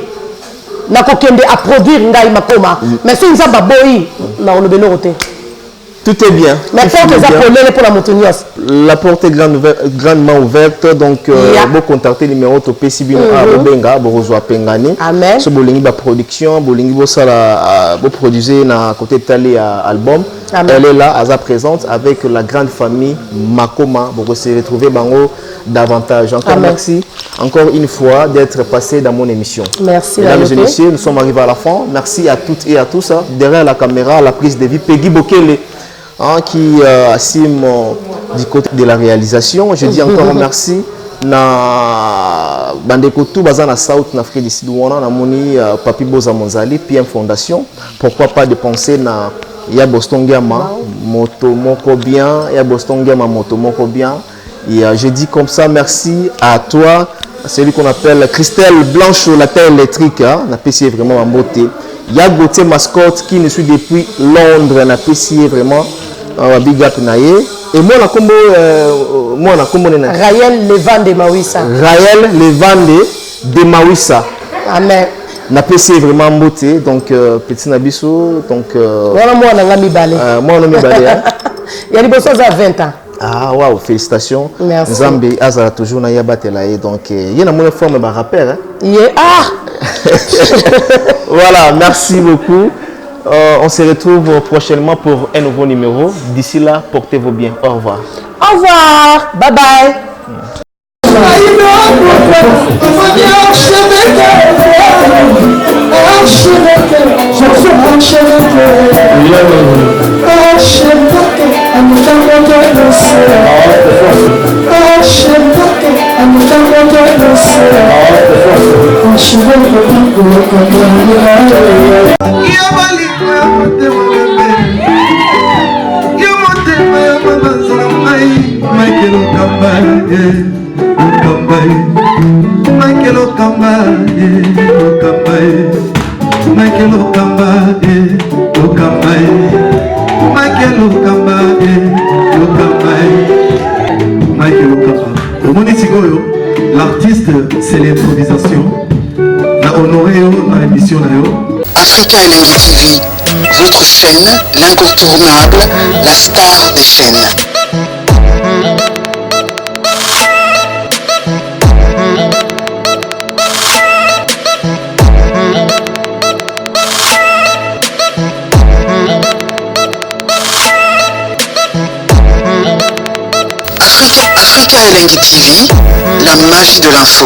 nakokende aproduire ngai Makoma. Mais so Nzambe aboyi, nakoloba eloko te. Tout est bien. Mais porte eza polele mpona moto nyonso. La porte est grande, grandement ouverte. Donc, bo contacter numéro topesi bino, mm -hmm. bobenga, bokozwa pengani. Amen. So bolingi ba production, bolingi bosala, bo produire na côté tali ya album. Amen. Elle est là, aza présente avec la grande famille Makoma. Boko se retrouver bango davantage. Encore Amen. Merci encore une fois d'être passé dans mon émission. Merci. Mesdames et messieurs, nous sommes arrivés à la fin. Merci à toutes et à tous, hein. Derrière la caméra, la prise de vie, Peggy Bokele, hein, qui assume du côté de la réalisation. Je dis encore merci na bandeko tout baza na South na Afrique du Sud wana, namoni Papi Boza Monzali, PM Fondation. Pourquoi pas de penser na ya Boston Giama, moto moko bien, ya Boston Giama, moto moko bien. Et je dis comme ça merci à toi, celui qu'on appelle Christelle Blanche, la terre électrique, hein, na PC vraiment en beauté. Ya Gauthier Mascotte qui nous suit depuis Londres, na PC vraiment big up na ye. Et moi, la combo, moi, la combo, Raël Levande Mawissa. Raël Levande de Mawissa. Amen. Na PC vraiment beauté, donc petit na biso, donc Voilà, moi, na mibale. Moi, na mibale, hein. Ya liboso za 20 ans. Ah waouh, félicitations. Merci. Nzambe azala toujours na yabatela ye, donc ye na mona forme ba rappeur, hein. Ye ah. Voilà, merci beaucoup. On se retrouve prochainement pour un nouveau numéro. D'ici là, portez-vous bien. Au revoir. Au revoir. Bye bye. Michael Okamba, Okamba, Michael Okamba, Okamba, Michael Okamba, Okamba, Michael Okamba, Okamba, Michael Okamba. Omoni sikoyo, l'artiste, c'est l'improvisation. Na honoré yo na émission na yo. Africa Elengi TV, votre chaîne, l'incontournable, la star des chaînes. Africa Elengi TV, la magie de l'info.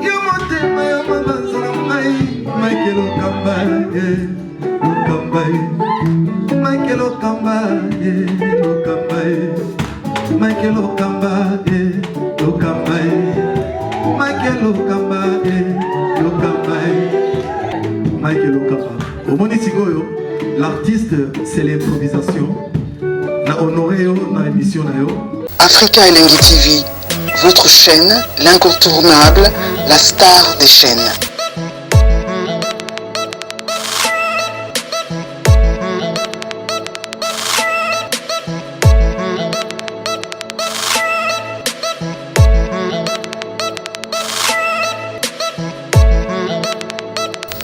Yo motema ya mabanza na ngai, Michael Okamba, Okamba, Michael Okamba, Okamba, Michael Okamba, Okamba, Michael Okamba, Okamba, Michael Okamba. Omoni sikoyo, l'artiste, c'est l'improvisation. Na honoré yo na émission na yo. Africa Elengi TV, votre chaîne, l'incontournable, la star des chaînes.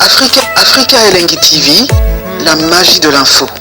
Africa, Africa Elengi TV, la magie de l'info.